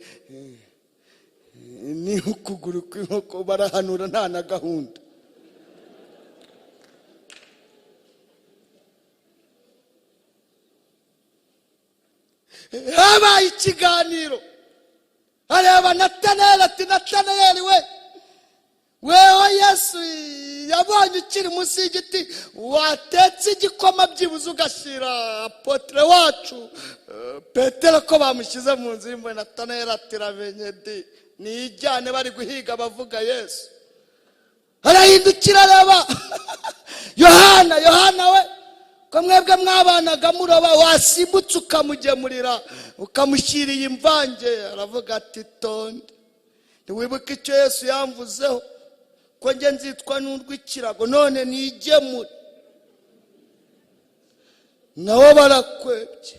ni ukuguru kw'inkoko, barahanura nta na gahunda. Habaye ikiganiro, areba Natanayeli ati: "Natanayeli we, wewe Yesu yabonye ukiri munsi y'igiti, watetse igikoma byibuze ugashyira apôtre wacu Petero ko bamushyize mu nzu y'imbohe." Natanayeli ati: "Ramenye di, niyijyane, bari guhiga bavuga Yesu." Arahindukira areba Yohana: "Yohana we, ko mwebwe mwabanaga muroba, wasimbutse ukamugemurira, ukamushyiriye imvange?" Aravuga ati: "Tonde, ntiwibuke icyo Yesu yamvuzeho, ko njye nzitwa n'urw'ikirago? None nigemure, nabo barakwebye."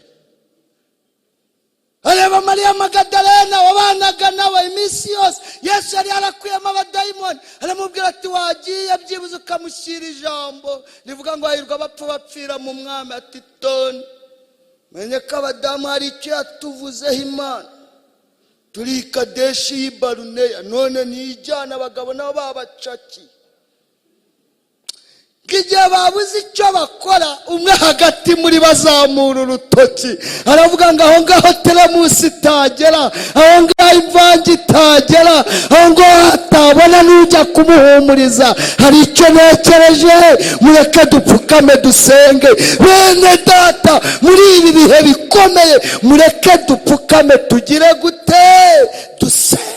Areba Mariya Magadalena wabanaga nawe iminsi yose, Yesu yari yarakuyemo abadayimoni, aramubwira ati: "Wagiye byibuze ukamushyira ijambo rivuga ngo hahirwa abapfa bapfira mu Mwami." Ati: "Toni, menye ko abadamu hari icyo yatuvuzeho Imana, turi i Kadeshi y'i Baruneya, none ntijyana, abagabo nabo babacakiye." Igihe babuze icyo bakora, umwe hagati muri bazamura urutoki aravuga ngo: "Aho ngaho teremusi itagera, aho ngaho imvange itagera, aho ngaho hatabona n'ujya kumuhumuriza, hari icyo ntekereje: mureke dupfukame dusenge." Bene Data, muri ibi bihe bikomeye, mureke dupfukame, tugire gute? Dusenge,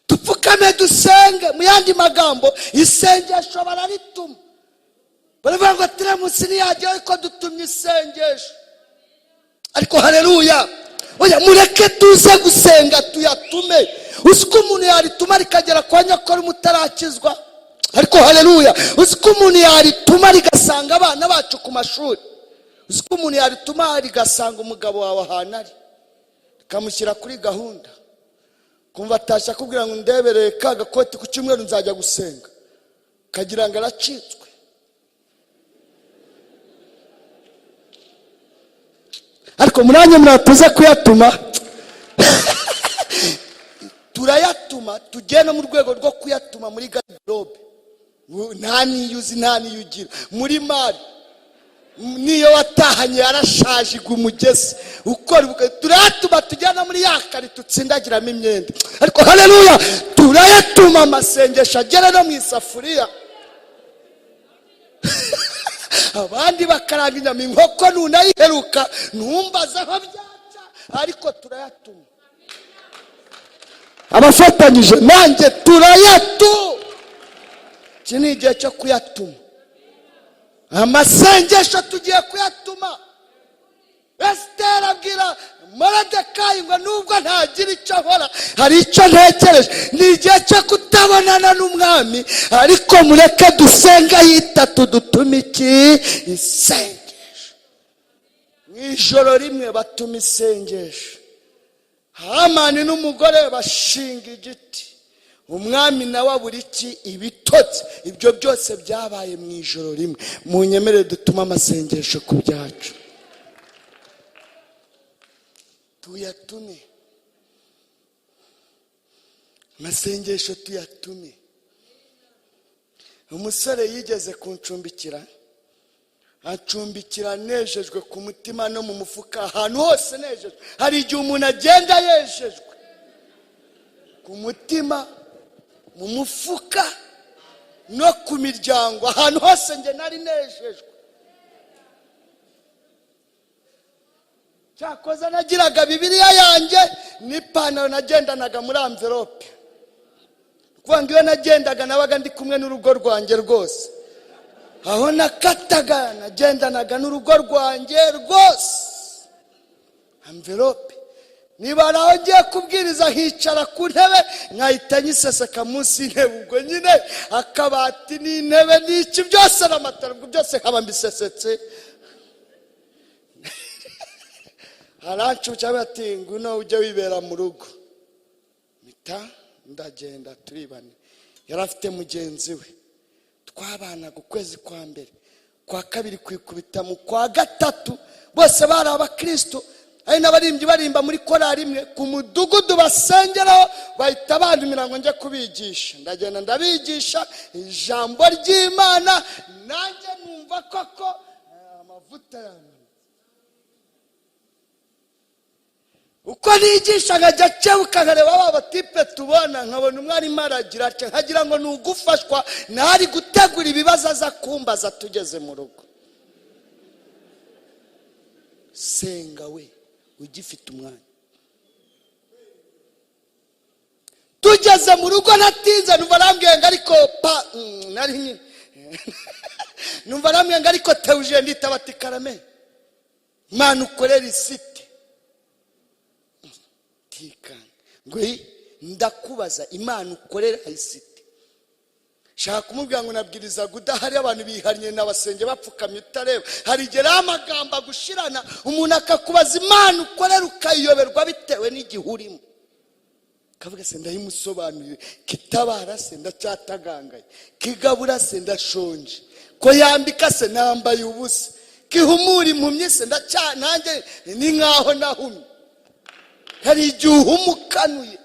dupfukame dusenge. Mu yandi magambo, isengesho bararituma, baravuga ngo teremusi ntiyagera ariko dutumye isengesho. Ariko hareruya, oya, mureke tuze gusenga tuyatume. Uzi ko umuntu yarituma rikagera kwa nyakora mutarakizwa? Ariko hareruya, uzi ko umuntu yarituma rigasanga abana bacu ku mashuri? Uzi ko umuntu yarituma rigasanga umugabo wawe ahantu ari, rikamushyira kuri gahunda, kumva atashye akubwira ngo: "Ndebereye ka gakoti, ku cyumweru nzajya gusenga," kagira ngo aracitswe? Ariko murange mwatuze kuyatuma, turayatuma, tugiye no mu rwego rwo kuyatuma muri garderobe. Nta niyo uzi, nta niyo ugira muri mari, niyo watahanye yarashaje igwa umugezi ukora ubukwe. Turayatuma tujyana muri ya karito utsindagiramo imyenda. Ariko haleluya, turayatuma amasengesho agera no mu isafuriya, abandi bakaranga inyama, inkoko ntunayiheruka, ntumbaze aho byaca, ariko turayatuma. Abafatanyije nanjye turayatu. Iki ni igihe cyo kuyatuma amasengesho, tugiye kuyatuma. Esiteri abwira Morodekayi ngo nubwo ntagira icyo nkora, hari icyo ntekereje. Ni igihe cyo kutabonana n'umwami, ariko mureke dusenga yitatu, dutume iki? Isengesho. Mu ijoro rimwe batuma isengesho, Hamani n'umugore bashinga igiti, umwami nawe abura iki? Ibitotsi. Ibyo byose byabaye mu ijoro rimwe. Munyemerere dutume amasengesho ku byacu, tuyatume amasengesho, tuyatume. Umusore yigeze kuncumbikira, acumbikira nejejwe ku mutima no mu mufuka, ahantu hose nejejwe. Hari igihe umuntu agenda yejejwe ku mutima, mu mufuka no ku miryango, ahantu hose njye nari nejejwe. Cyakoze nagiraga Bibiliya yanjye n'ipantaro nagendanaga muri envelope, kuvuga ngo iyo nagendaga nabaga ndi kumwe n'urugo rwanjye rwose. Aho nakataga nagendanaga n'urugo rwanjye rwose, envelope. Niba hari aho ngiye kubwiriza, hicara ku ntebe nkahita nyiseseka munsi y'intebe, ubwo nyine akabati n'intebe n'iki byose n'amatara, ubwo byose nkaba mbisesetse. Arancuca ati ngwino ujye wibera mu rugo, mpita ndagenda turibane. Yari afite mugenzi we twabanaga. Ukwezi kwa mbere, kwa kabiri, kwikubita mu kwa gatatu, bose bari abakristo, hari n'abaririmbyi barimba muri korari imwe ku mudugudu basengeraho. Bahita bantumira ngo njye kubigisha, ndagenda ndabigisha ijambo ry'Imana, nanjye numva koko amavuta yamanutse. Uko nigisha nkajya nkebuka nkareba ba batipe tubona, nkabona umwe arimo aragira atya, nkagira ngo ni ugufashwa, ntari gutegura ibibazo aza kumbaza tugeze mu rugo. Senga we ugifite umwanya. Tugeze mu rugo natinze, numva arambwiye ngo ariko pa, nari nyine numva arambwiye ngo ariko Teuje, nditaba ati karame, Imana ukorera isite tikanga ngo ndakubaza Imana ukorera isite. Shaka kumubwira ngo nabwirizaga udahari, abantu bihariye n'abasenge bapfukamye utareba. Hari igihe rero amagambo agushirana, umuntu akakubaza Imana ukorera ukayiyoberwa bitewe n'igihe urimo. Kavuga se ndayimusobanurire, kitabara se ndacyatagangaye, kigabura se ndashonje, ko yambika se nambaye ubusa, kihumura impumyi se ndacya nanjye ni nkaho nahumye. Hari igihe uhumukanuye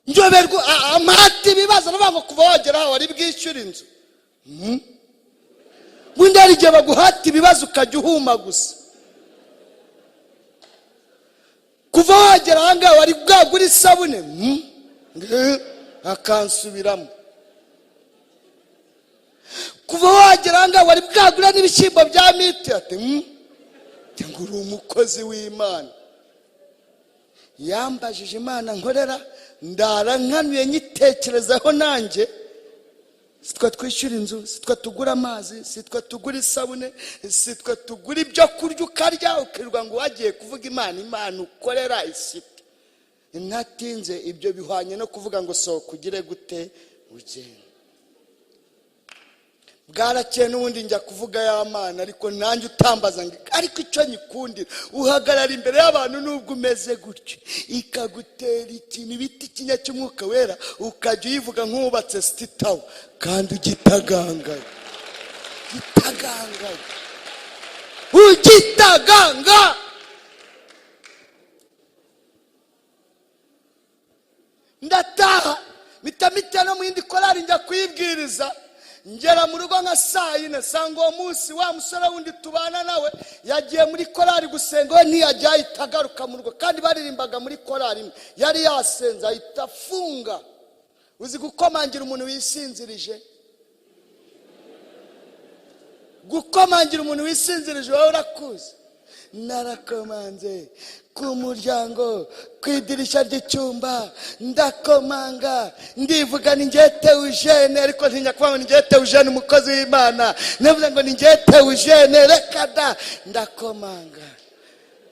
njoberwa amahati ibibazo, navuga ngo kuva wagera aho wari bwishyura inzu. Ubundi hari igihe baguhata ibibazo ukajya uhuma gusa. Kuva wagera aha ngaha wari bwagura isabune, akansubiramo. Kuva wagera aha ngaha wari bwagura n'ibishyimbo bya miti, ati ngo uri umukozi w'Imana. Yambajije Imana nkorera, ndara nkanuye nyitekerezaho nanjye. Sitwe twishyura inzu, sitwe tugura amazi, sitwe tugura isabune, sitwe tugura ibyo kurya ukarya ukirirwa ngo wagiye kuvuga Imana, Imana ukorera isite. Ntatinze, ibyo bihwanye no kuvuga ngo sohoka ugire gute ugende. Bwarakeye n'ubundi njya kuvuga ya Mana, ariko nanjye utambaza ngo ariko icyo nyikundira, uhagarara imbere y'abantu nubwo umeze gutyo, ikagutera ikintu ibiti ikinya cy'umwuka wera, ukajya uyivuga nk'uwubatse sititawa kandi ugitagangaye. Gitaganga, ugitaganga. Ndataha, mpita mpita no mu yindi korari, njya kuyibwiriza. Ngera mu rugo nka saa 4, nsanga uwo munsi wa musore wundi tubana nawe yagiye muri korari gusenga, we ntiyajya, ahita agaruka mu rugo, kandi baririmbaga muri korari imwe. Yari yasenze, ahita afunga. Uzi gukomangira umuntu wisinzirije? Gukomangira umuntu wisinzirije wowe urakuzi. Narakomanze ku muryango, ku idirishya ry'icyumba, ndakomanga, ndivuga ni njye Eugene, ariko ntinya kuvuga ngo ni njye Eugene umukozi w'Imana, navuze ngo ni njye Eugene, reka da. Ndakomanga,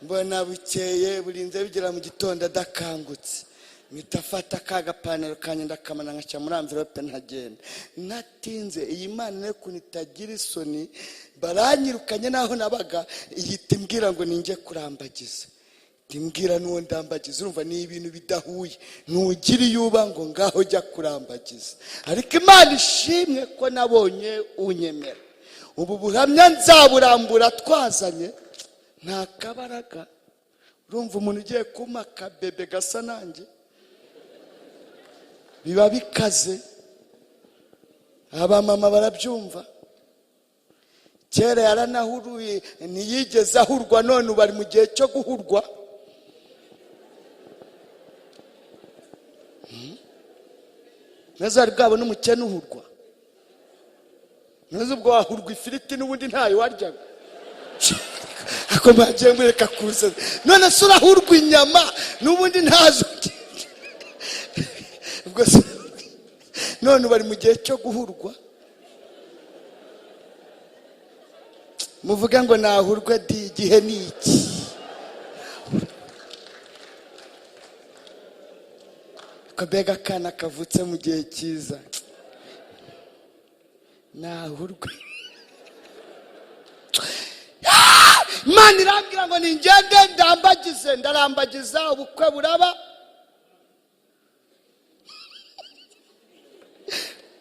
mbona bukeye burinze bigera mu gitondo adakangutse. Mpita afata ka gapantaro kanjye, ndakamana, nkaca muri envelope, ntagenda. Natinze iyi Mana nayo ukuntu itagira isoni, baranyirukanye naho nabaga, ihita imbwira ngo ninjye kurambagiza, imbwira n'uwo ndambagiza. Urumva ni ibintu bidahuye, ntugire iyo uba ngo ngaho jya kurambagiza. Ariko Imana ishimwe ko nabonye unyemera. Ubu buhamya nzaburambura twazanye nta kabaraga. Urumva umuntu ugiye kumpa akabebe gasa nanjye biba bikaze. Abamama barabyumva. Kera yaranahuruye, ntiyigeze ahurwa, none ubu ari mu gihe cyo guhurwa. Neza wari bwabona umukene uhurwa? Neza ubwo wahurwa ifiriti n'ubundi ntayo waryaga. Ako mwagiye mureka kuza. None se urahurwa inyama n'ubundi ntazo. Ubwo se none ubu ari mu gihe cyo guhurwa. Muvuge ngo nahurwe di, igihe ni iki? Ko mbega akana kavutse mu gihe cyiza, nahurwe. Imana irambwira ngo ningende ndambagize, ndarambagiza, ubukwe buraba.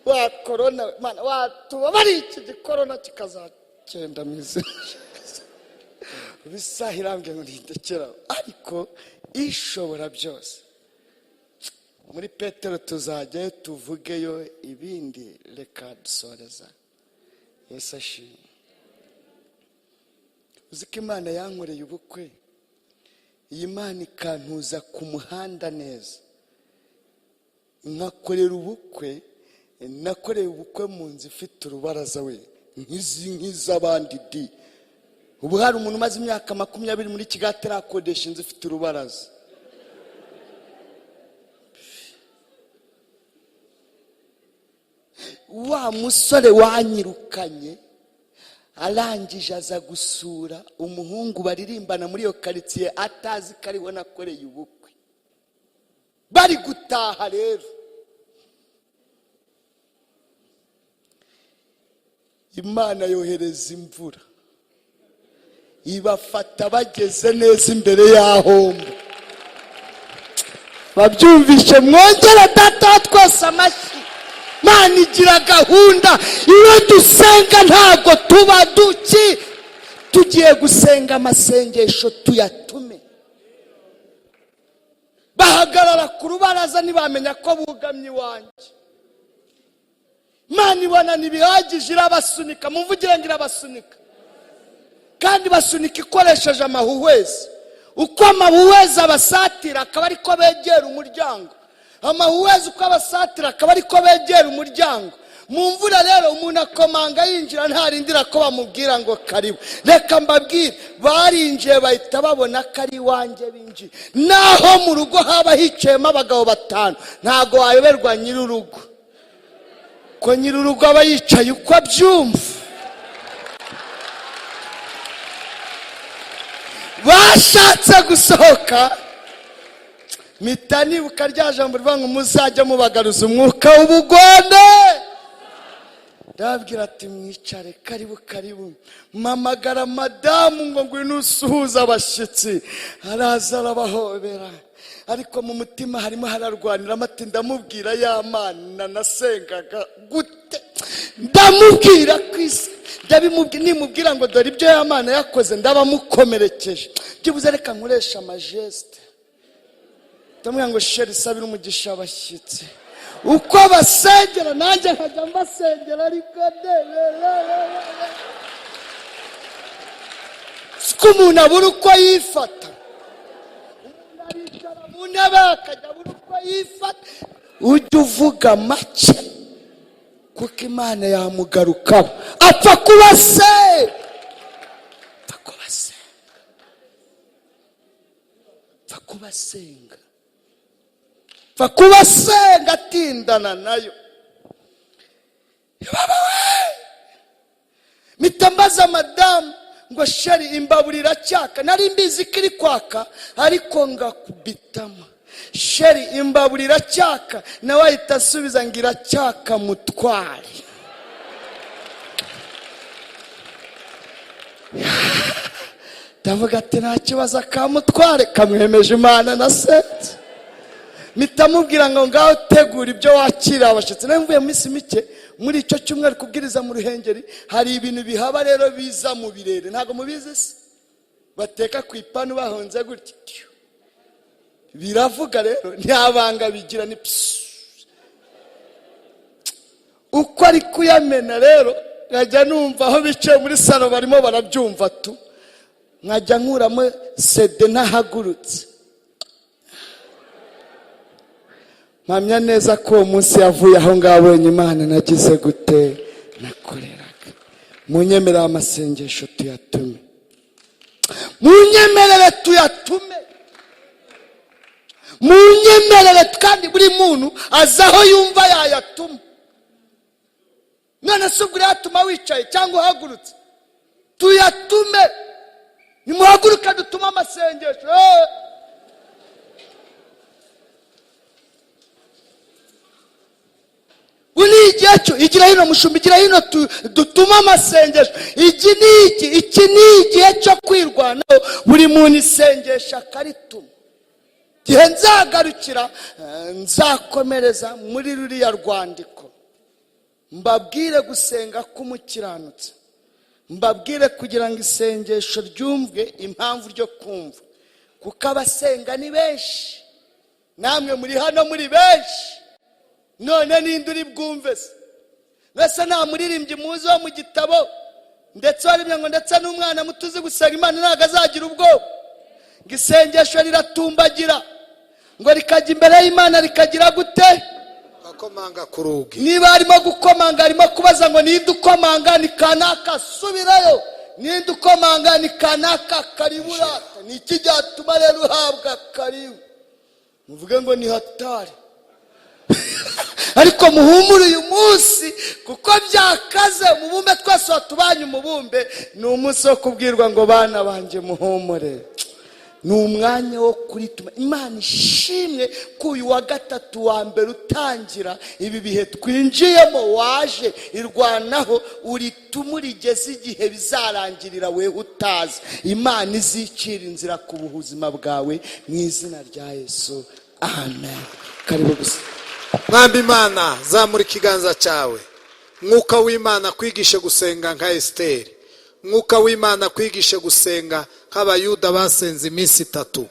Wa korona, Mana watubabariye iki gikorona kikazagenda mu izina. Bisaha irambwira ngo nindekera, ariko ishobora byose. Muri Petero tuzajyayo tuvugeyo ibindi, reka dusoreza. Yesu ashimwe. Uzi ko Imana yankoreye ubukwe, iyi Mana ikantuza ku muhanda neza, nkakorera ubukwe. Nakoreye ubukwe mu nzu ifite urubaraza we nk'izi nk'iz'abandi di. Ubu hari umuntu umaze imyaka 20 muri Kigali atarakodesha inzu ifite urubaraza. Wa musore wanyirukanye arangije aza gusura umuhungu baririmbana muri iyo karitsiye, atazi ko ariwe nakoreye ubukwe. Bari gutaha rero, Imana yohereza imvura ibafata bageze neza imbere y'ahombo. Babyumvishe, mwongere data wa twese amashyi. Imana igira gahunda. Iyo dusenga ntabwo tuba duki, tugiye gusenga amasengesho tuyatume. Bahagarara ku rubaraza ntibamenya ko bugamye iwanjye. Imana ibona ntibihagije, irabasunika. Mumvugire ngo irabasunika. Kandi basunika ikoresheje amahuhwezi. Uko amahuhwezi abasatira akaba ariko begera umuryango. Amahuhwezi uko abasatira akaba ariko begera umuryango. Mu mvura rero umuntu akomanga yinjira, ntarindira ko bamubwira ngo karibu. Reka mbabwire, barinjiye bahita babona ko ari iwanjye binjiye. Naho mu rugo haba hicayemo abagabo 5, ntago wayoberwa nyir'urugo, ko nyir'urugo aba yicaye uko abyumva. Bashatse gusohoka, mpita nibuka rya jambo rivuga ngo muzajya mubagaruza umwuka w'ubugome. Ndababwira ati mwicare, karibu karibu. Mpamagara madamu ngo ngwino usuhuze abashyitsi. Araza arabahobera, ariko mu mutima harimo hararwaniramo ati ndamubwira ya Mana nasengaga gute, ndamubwira ku isi, Nimubwira ngo dore ibyo Yamana yakoze, ndaba mukomerekeje. Byibuze reka nkoresha amagestes. Ndamubwira ngo: "Chéri, sabira umugisha abashyitsi." Uko basengera nanjye nkajya mbasengera, ariko de siko umuntu abura uko yifata. Umuntu aricara mu ntebe akajya abura uko yifata. Ujya uvuga make, kuko Imana yamugarukaho. Apfa kuba se, apfa kuba asenga, apfa kuba asenga, apfa kuba asenga, atindana nayo. Baba we, mpita mbaza madamu ngo: "Chéri, imbabura iracyaka?" Nari mbizi ko iri kwaka, ariko ngakubitamo: "Chéri, imbabura iracyaka?" Nawe ahita asubiza ngo: "Iracyaka, mutware." Ndavuga ati: "Nta kibazo, akamutware kamwemeje Imana na sete." Mpita mubwira ngo: "Ngaho tegura ibyo wakira abashyitsi." Nawe mvuye mu minsi mike muri icyo cyumweru kubwiriza mu Ruhengeri. Hari ibintu bihaba rero, biza mu birere, ntabwo mubizi se? Bateka ku ipanu bahonze gutya, biravuga rero, nta banga bigira, ni psu. Uko ari kuyamena rero, nkajya numva aho bicaye muri salon barimo barabyumva tu, nkajya nkuramo CD ntahagurutse. Mpamya neza ko uwo munsi yavuye aho ngaho abonye Imana nagize gute, nakoreraga. Munyemerere amasengesho tuyatume, munyemerere tuyatume, munyemerere. Kandi buri muntu azi aho yumva yayatuma. None se ubwo urayatuma wicaye cyangwa uhagurutse? Tuyatume, nimuhaguruke dutume amasengesho. Ubu ni igihe cyo igira hino, mushumba, igira hino, dutume amasengesho. Iki ni iki? Iki ni igihe cyo kwirwanaho, buri muntu isengesha akarituma. Igihe nzagarukira, nzakomereza muri ruriya rwandiko, mbabwire gusenga k'umukiranutsi, mbabwire kugira ngo isengesho ryumvwe, impamvu ryo kumva, kuko abasenga ni benshi, namwe muri hano muri benshi. None ninde uri bwumve se? Mbese nta muririmbyi muzi wo mu gitabo ndetse waririmbye ngo: "Ndetse n'umwana muto uzi gusenga Imana ntabwo azagira ubwoba"? Ngo isengesho riratumbagira, ngo rikajya imbere y'Imana, rikagira gute? Akomanga ku rugi. Niba arimo gukomanga, arimo kubaza ngo: "Ninde ukomanga?" "Ni kanaka." "Subirayo." "Ninde ukomanga?" "Ni kanaka." "Karibu rata." Ni iki cyatuma rero uhabwa karibu? Muvuge ngo ni hatari. Ariko muhumure uyu munsi, kuko byakaze. Umubumbe twese watubanye umubumbe, ni umunsi wo kubwirwa ngo: "Bana banjye, muhumure." Ni umwanya wo kurituma. Imana ishimwe ko uyu wa gatatu wa mbere utangira ibi bihe twinjiyemo waje irwanaho urituma urigeze igihe bizarangirira wewe utazi. Imana izicira inzira ku buzima bwawe mu izina rya Yesu, amen. Karibu gusa. Mwambi Imana, zamura ikiganza cyawe. Mwuka w'Imana kwigishe gusenga nka Esiteri. Mwuka w'Imana kwigishe gusenga nk'Abayuda basenze iminsi 3,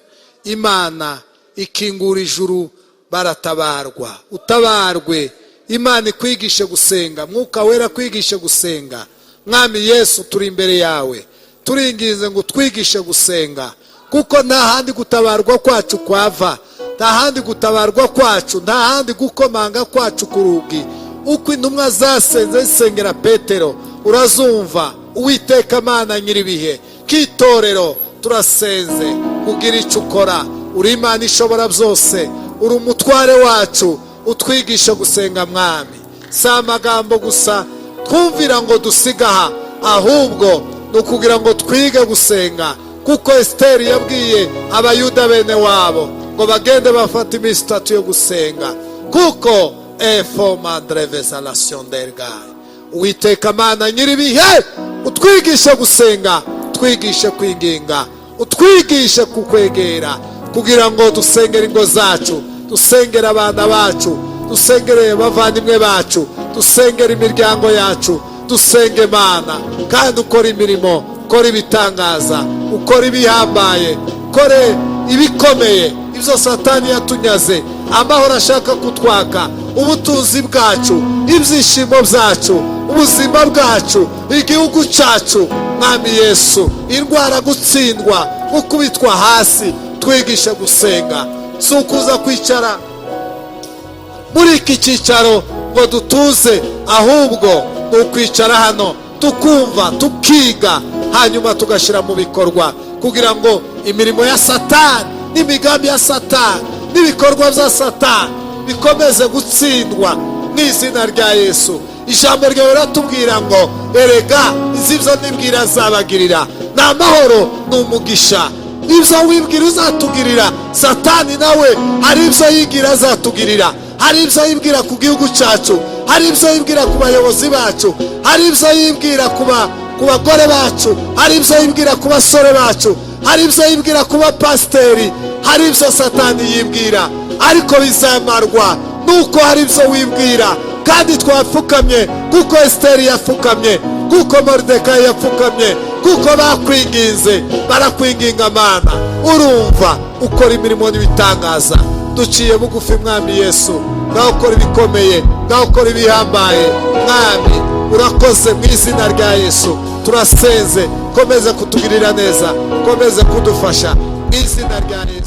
Imana ikingura ijuru baratabarwa. Utabarwe. Imana ikwigishe gusenga, Mwuka Wera kwigishe gusenga. Mwami Yesu, turi imbere yawe, turinginze ngo utwigishe gusenga, kuko nta handi gutabarwa kwacu kwava, nta handi gutabarwa kwacu, nta handi gukomanga kwacu ku rugi. Uko intumwa zasenze zisengera Petero, urazumva. Uwiteka Mana nyir'ibihe, k'itorero turasenze kugira icyo ukora. Uri Imana ishobora byose, uri umutware wacu, utwigisha gusenga Mwami. Si amagambo gusa twumvira ngo dusigaha, ahubwo ni ukugira ngo twige gusenga, kuko Esiteri yabwiye Abayuda bene wabo ngo bagende bafate iminsi 3 yo gusenga, kuko efo mandrevezalation dergayi. Uwiteka Mana nyir'ibihe, utwigishe gusenga, utwigishe kwinginga, utwigishe kukwegera, kugira ngo dusengere ingo zacu, dusengere abana bacu, dusengere abavandimwe bacu, dusengere imiryango yacu. Dusenge Mana, kandi ukora imirimo, ukora ibitangaza, ukora ibihambaye, ukore ibikomeye. Ibyo Satani yatunyaze, amahoro ashaka kutwaka, ubutunzi bwacu, ibyishimo byacu, ubuzima bwacu, igihugu cyacu, Mwami Yesu, indwara, gutsindwa, gukubitwa hasi, twigishe gusenga. Si ukuza kwicara muri iki cyicaro ngo dutuze, ahubwo ni ukwicara hano tukumva, tukiga, hanyuma tugashyira mu bikorwa, kugira ngo imirimo ya Satani n'imigambi ya Satani n'ibikorwa bya Satani bikomeze gutsindwa mu izina rya Yesu. Ijambo ryawe riratubwira ngo: "Erega izi ibyo nibwira azabagirira ni amahoro, ni umugisha." Ibyo wibwira uzatugirira, Satani nawe hari ibyo yigira azatugirira. Hari ibyo yibwira ku gihugu cyacu, hari ibyo yibwira ku bayobozi bacu, hari ibyo yibwira ku bagore bacu, hari ibyo yibwira ku basore bacu, hari ibyo yibwira ku bapasiteri. Hari ibyo Satani yibwira, ariko bizamarwa nuko hari ibyo wibwira. Kandi twapfukamye kuko Esiteri yapfukamye, kuko Moridekayi yapfukamye, kuko bakwinginze, barakwinginga. Mana, urumva, ukora imirimo n'ibitangaza. Duciye bugufi, Mwami Yesu, ngaho ukora ibikomeye, ngaho ukora ibihambaye. Mwami, urakoze. Mu izina rya Yesu turasenze, komeze kutugirira neza, komeze kudufasha mu izina rya Yesu.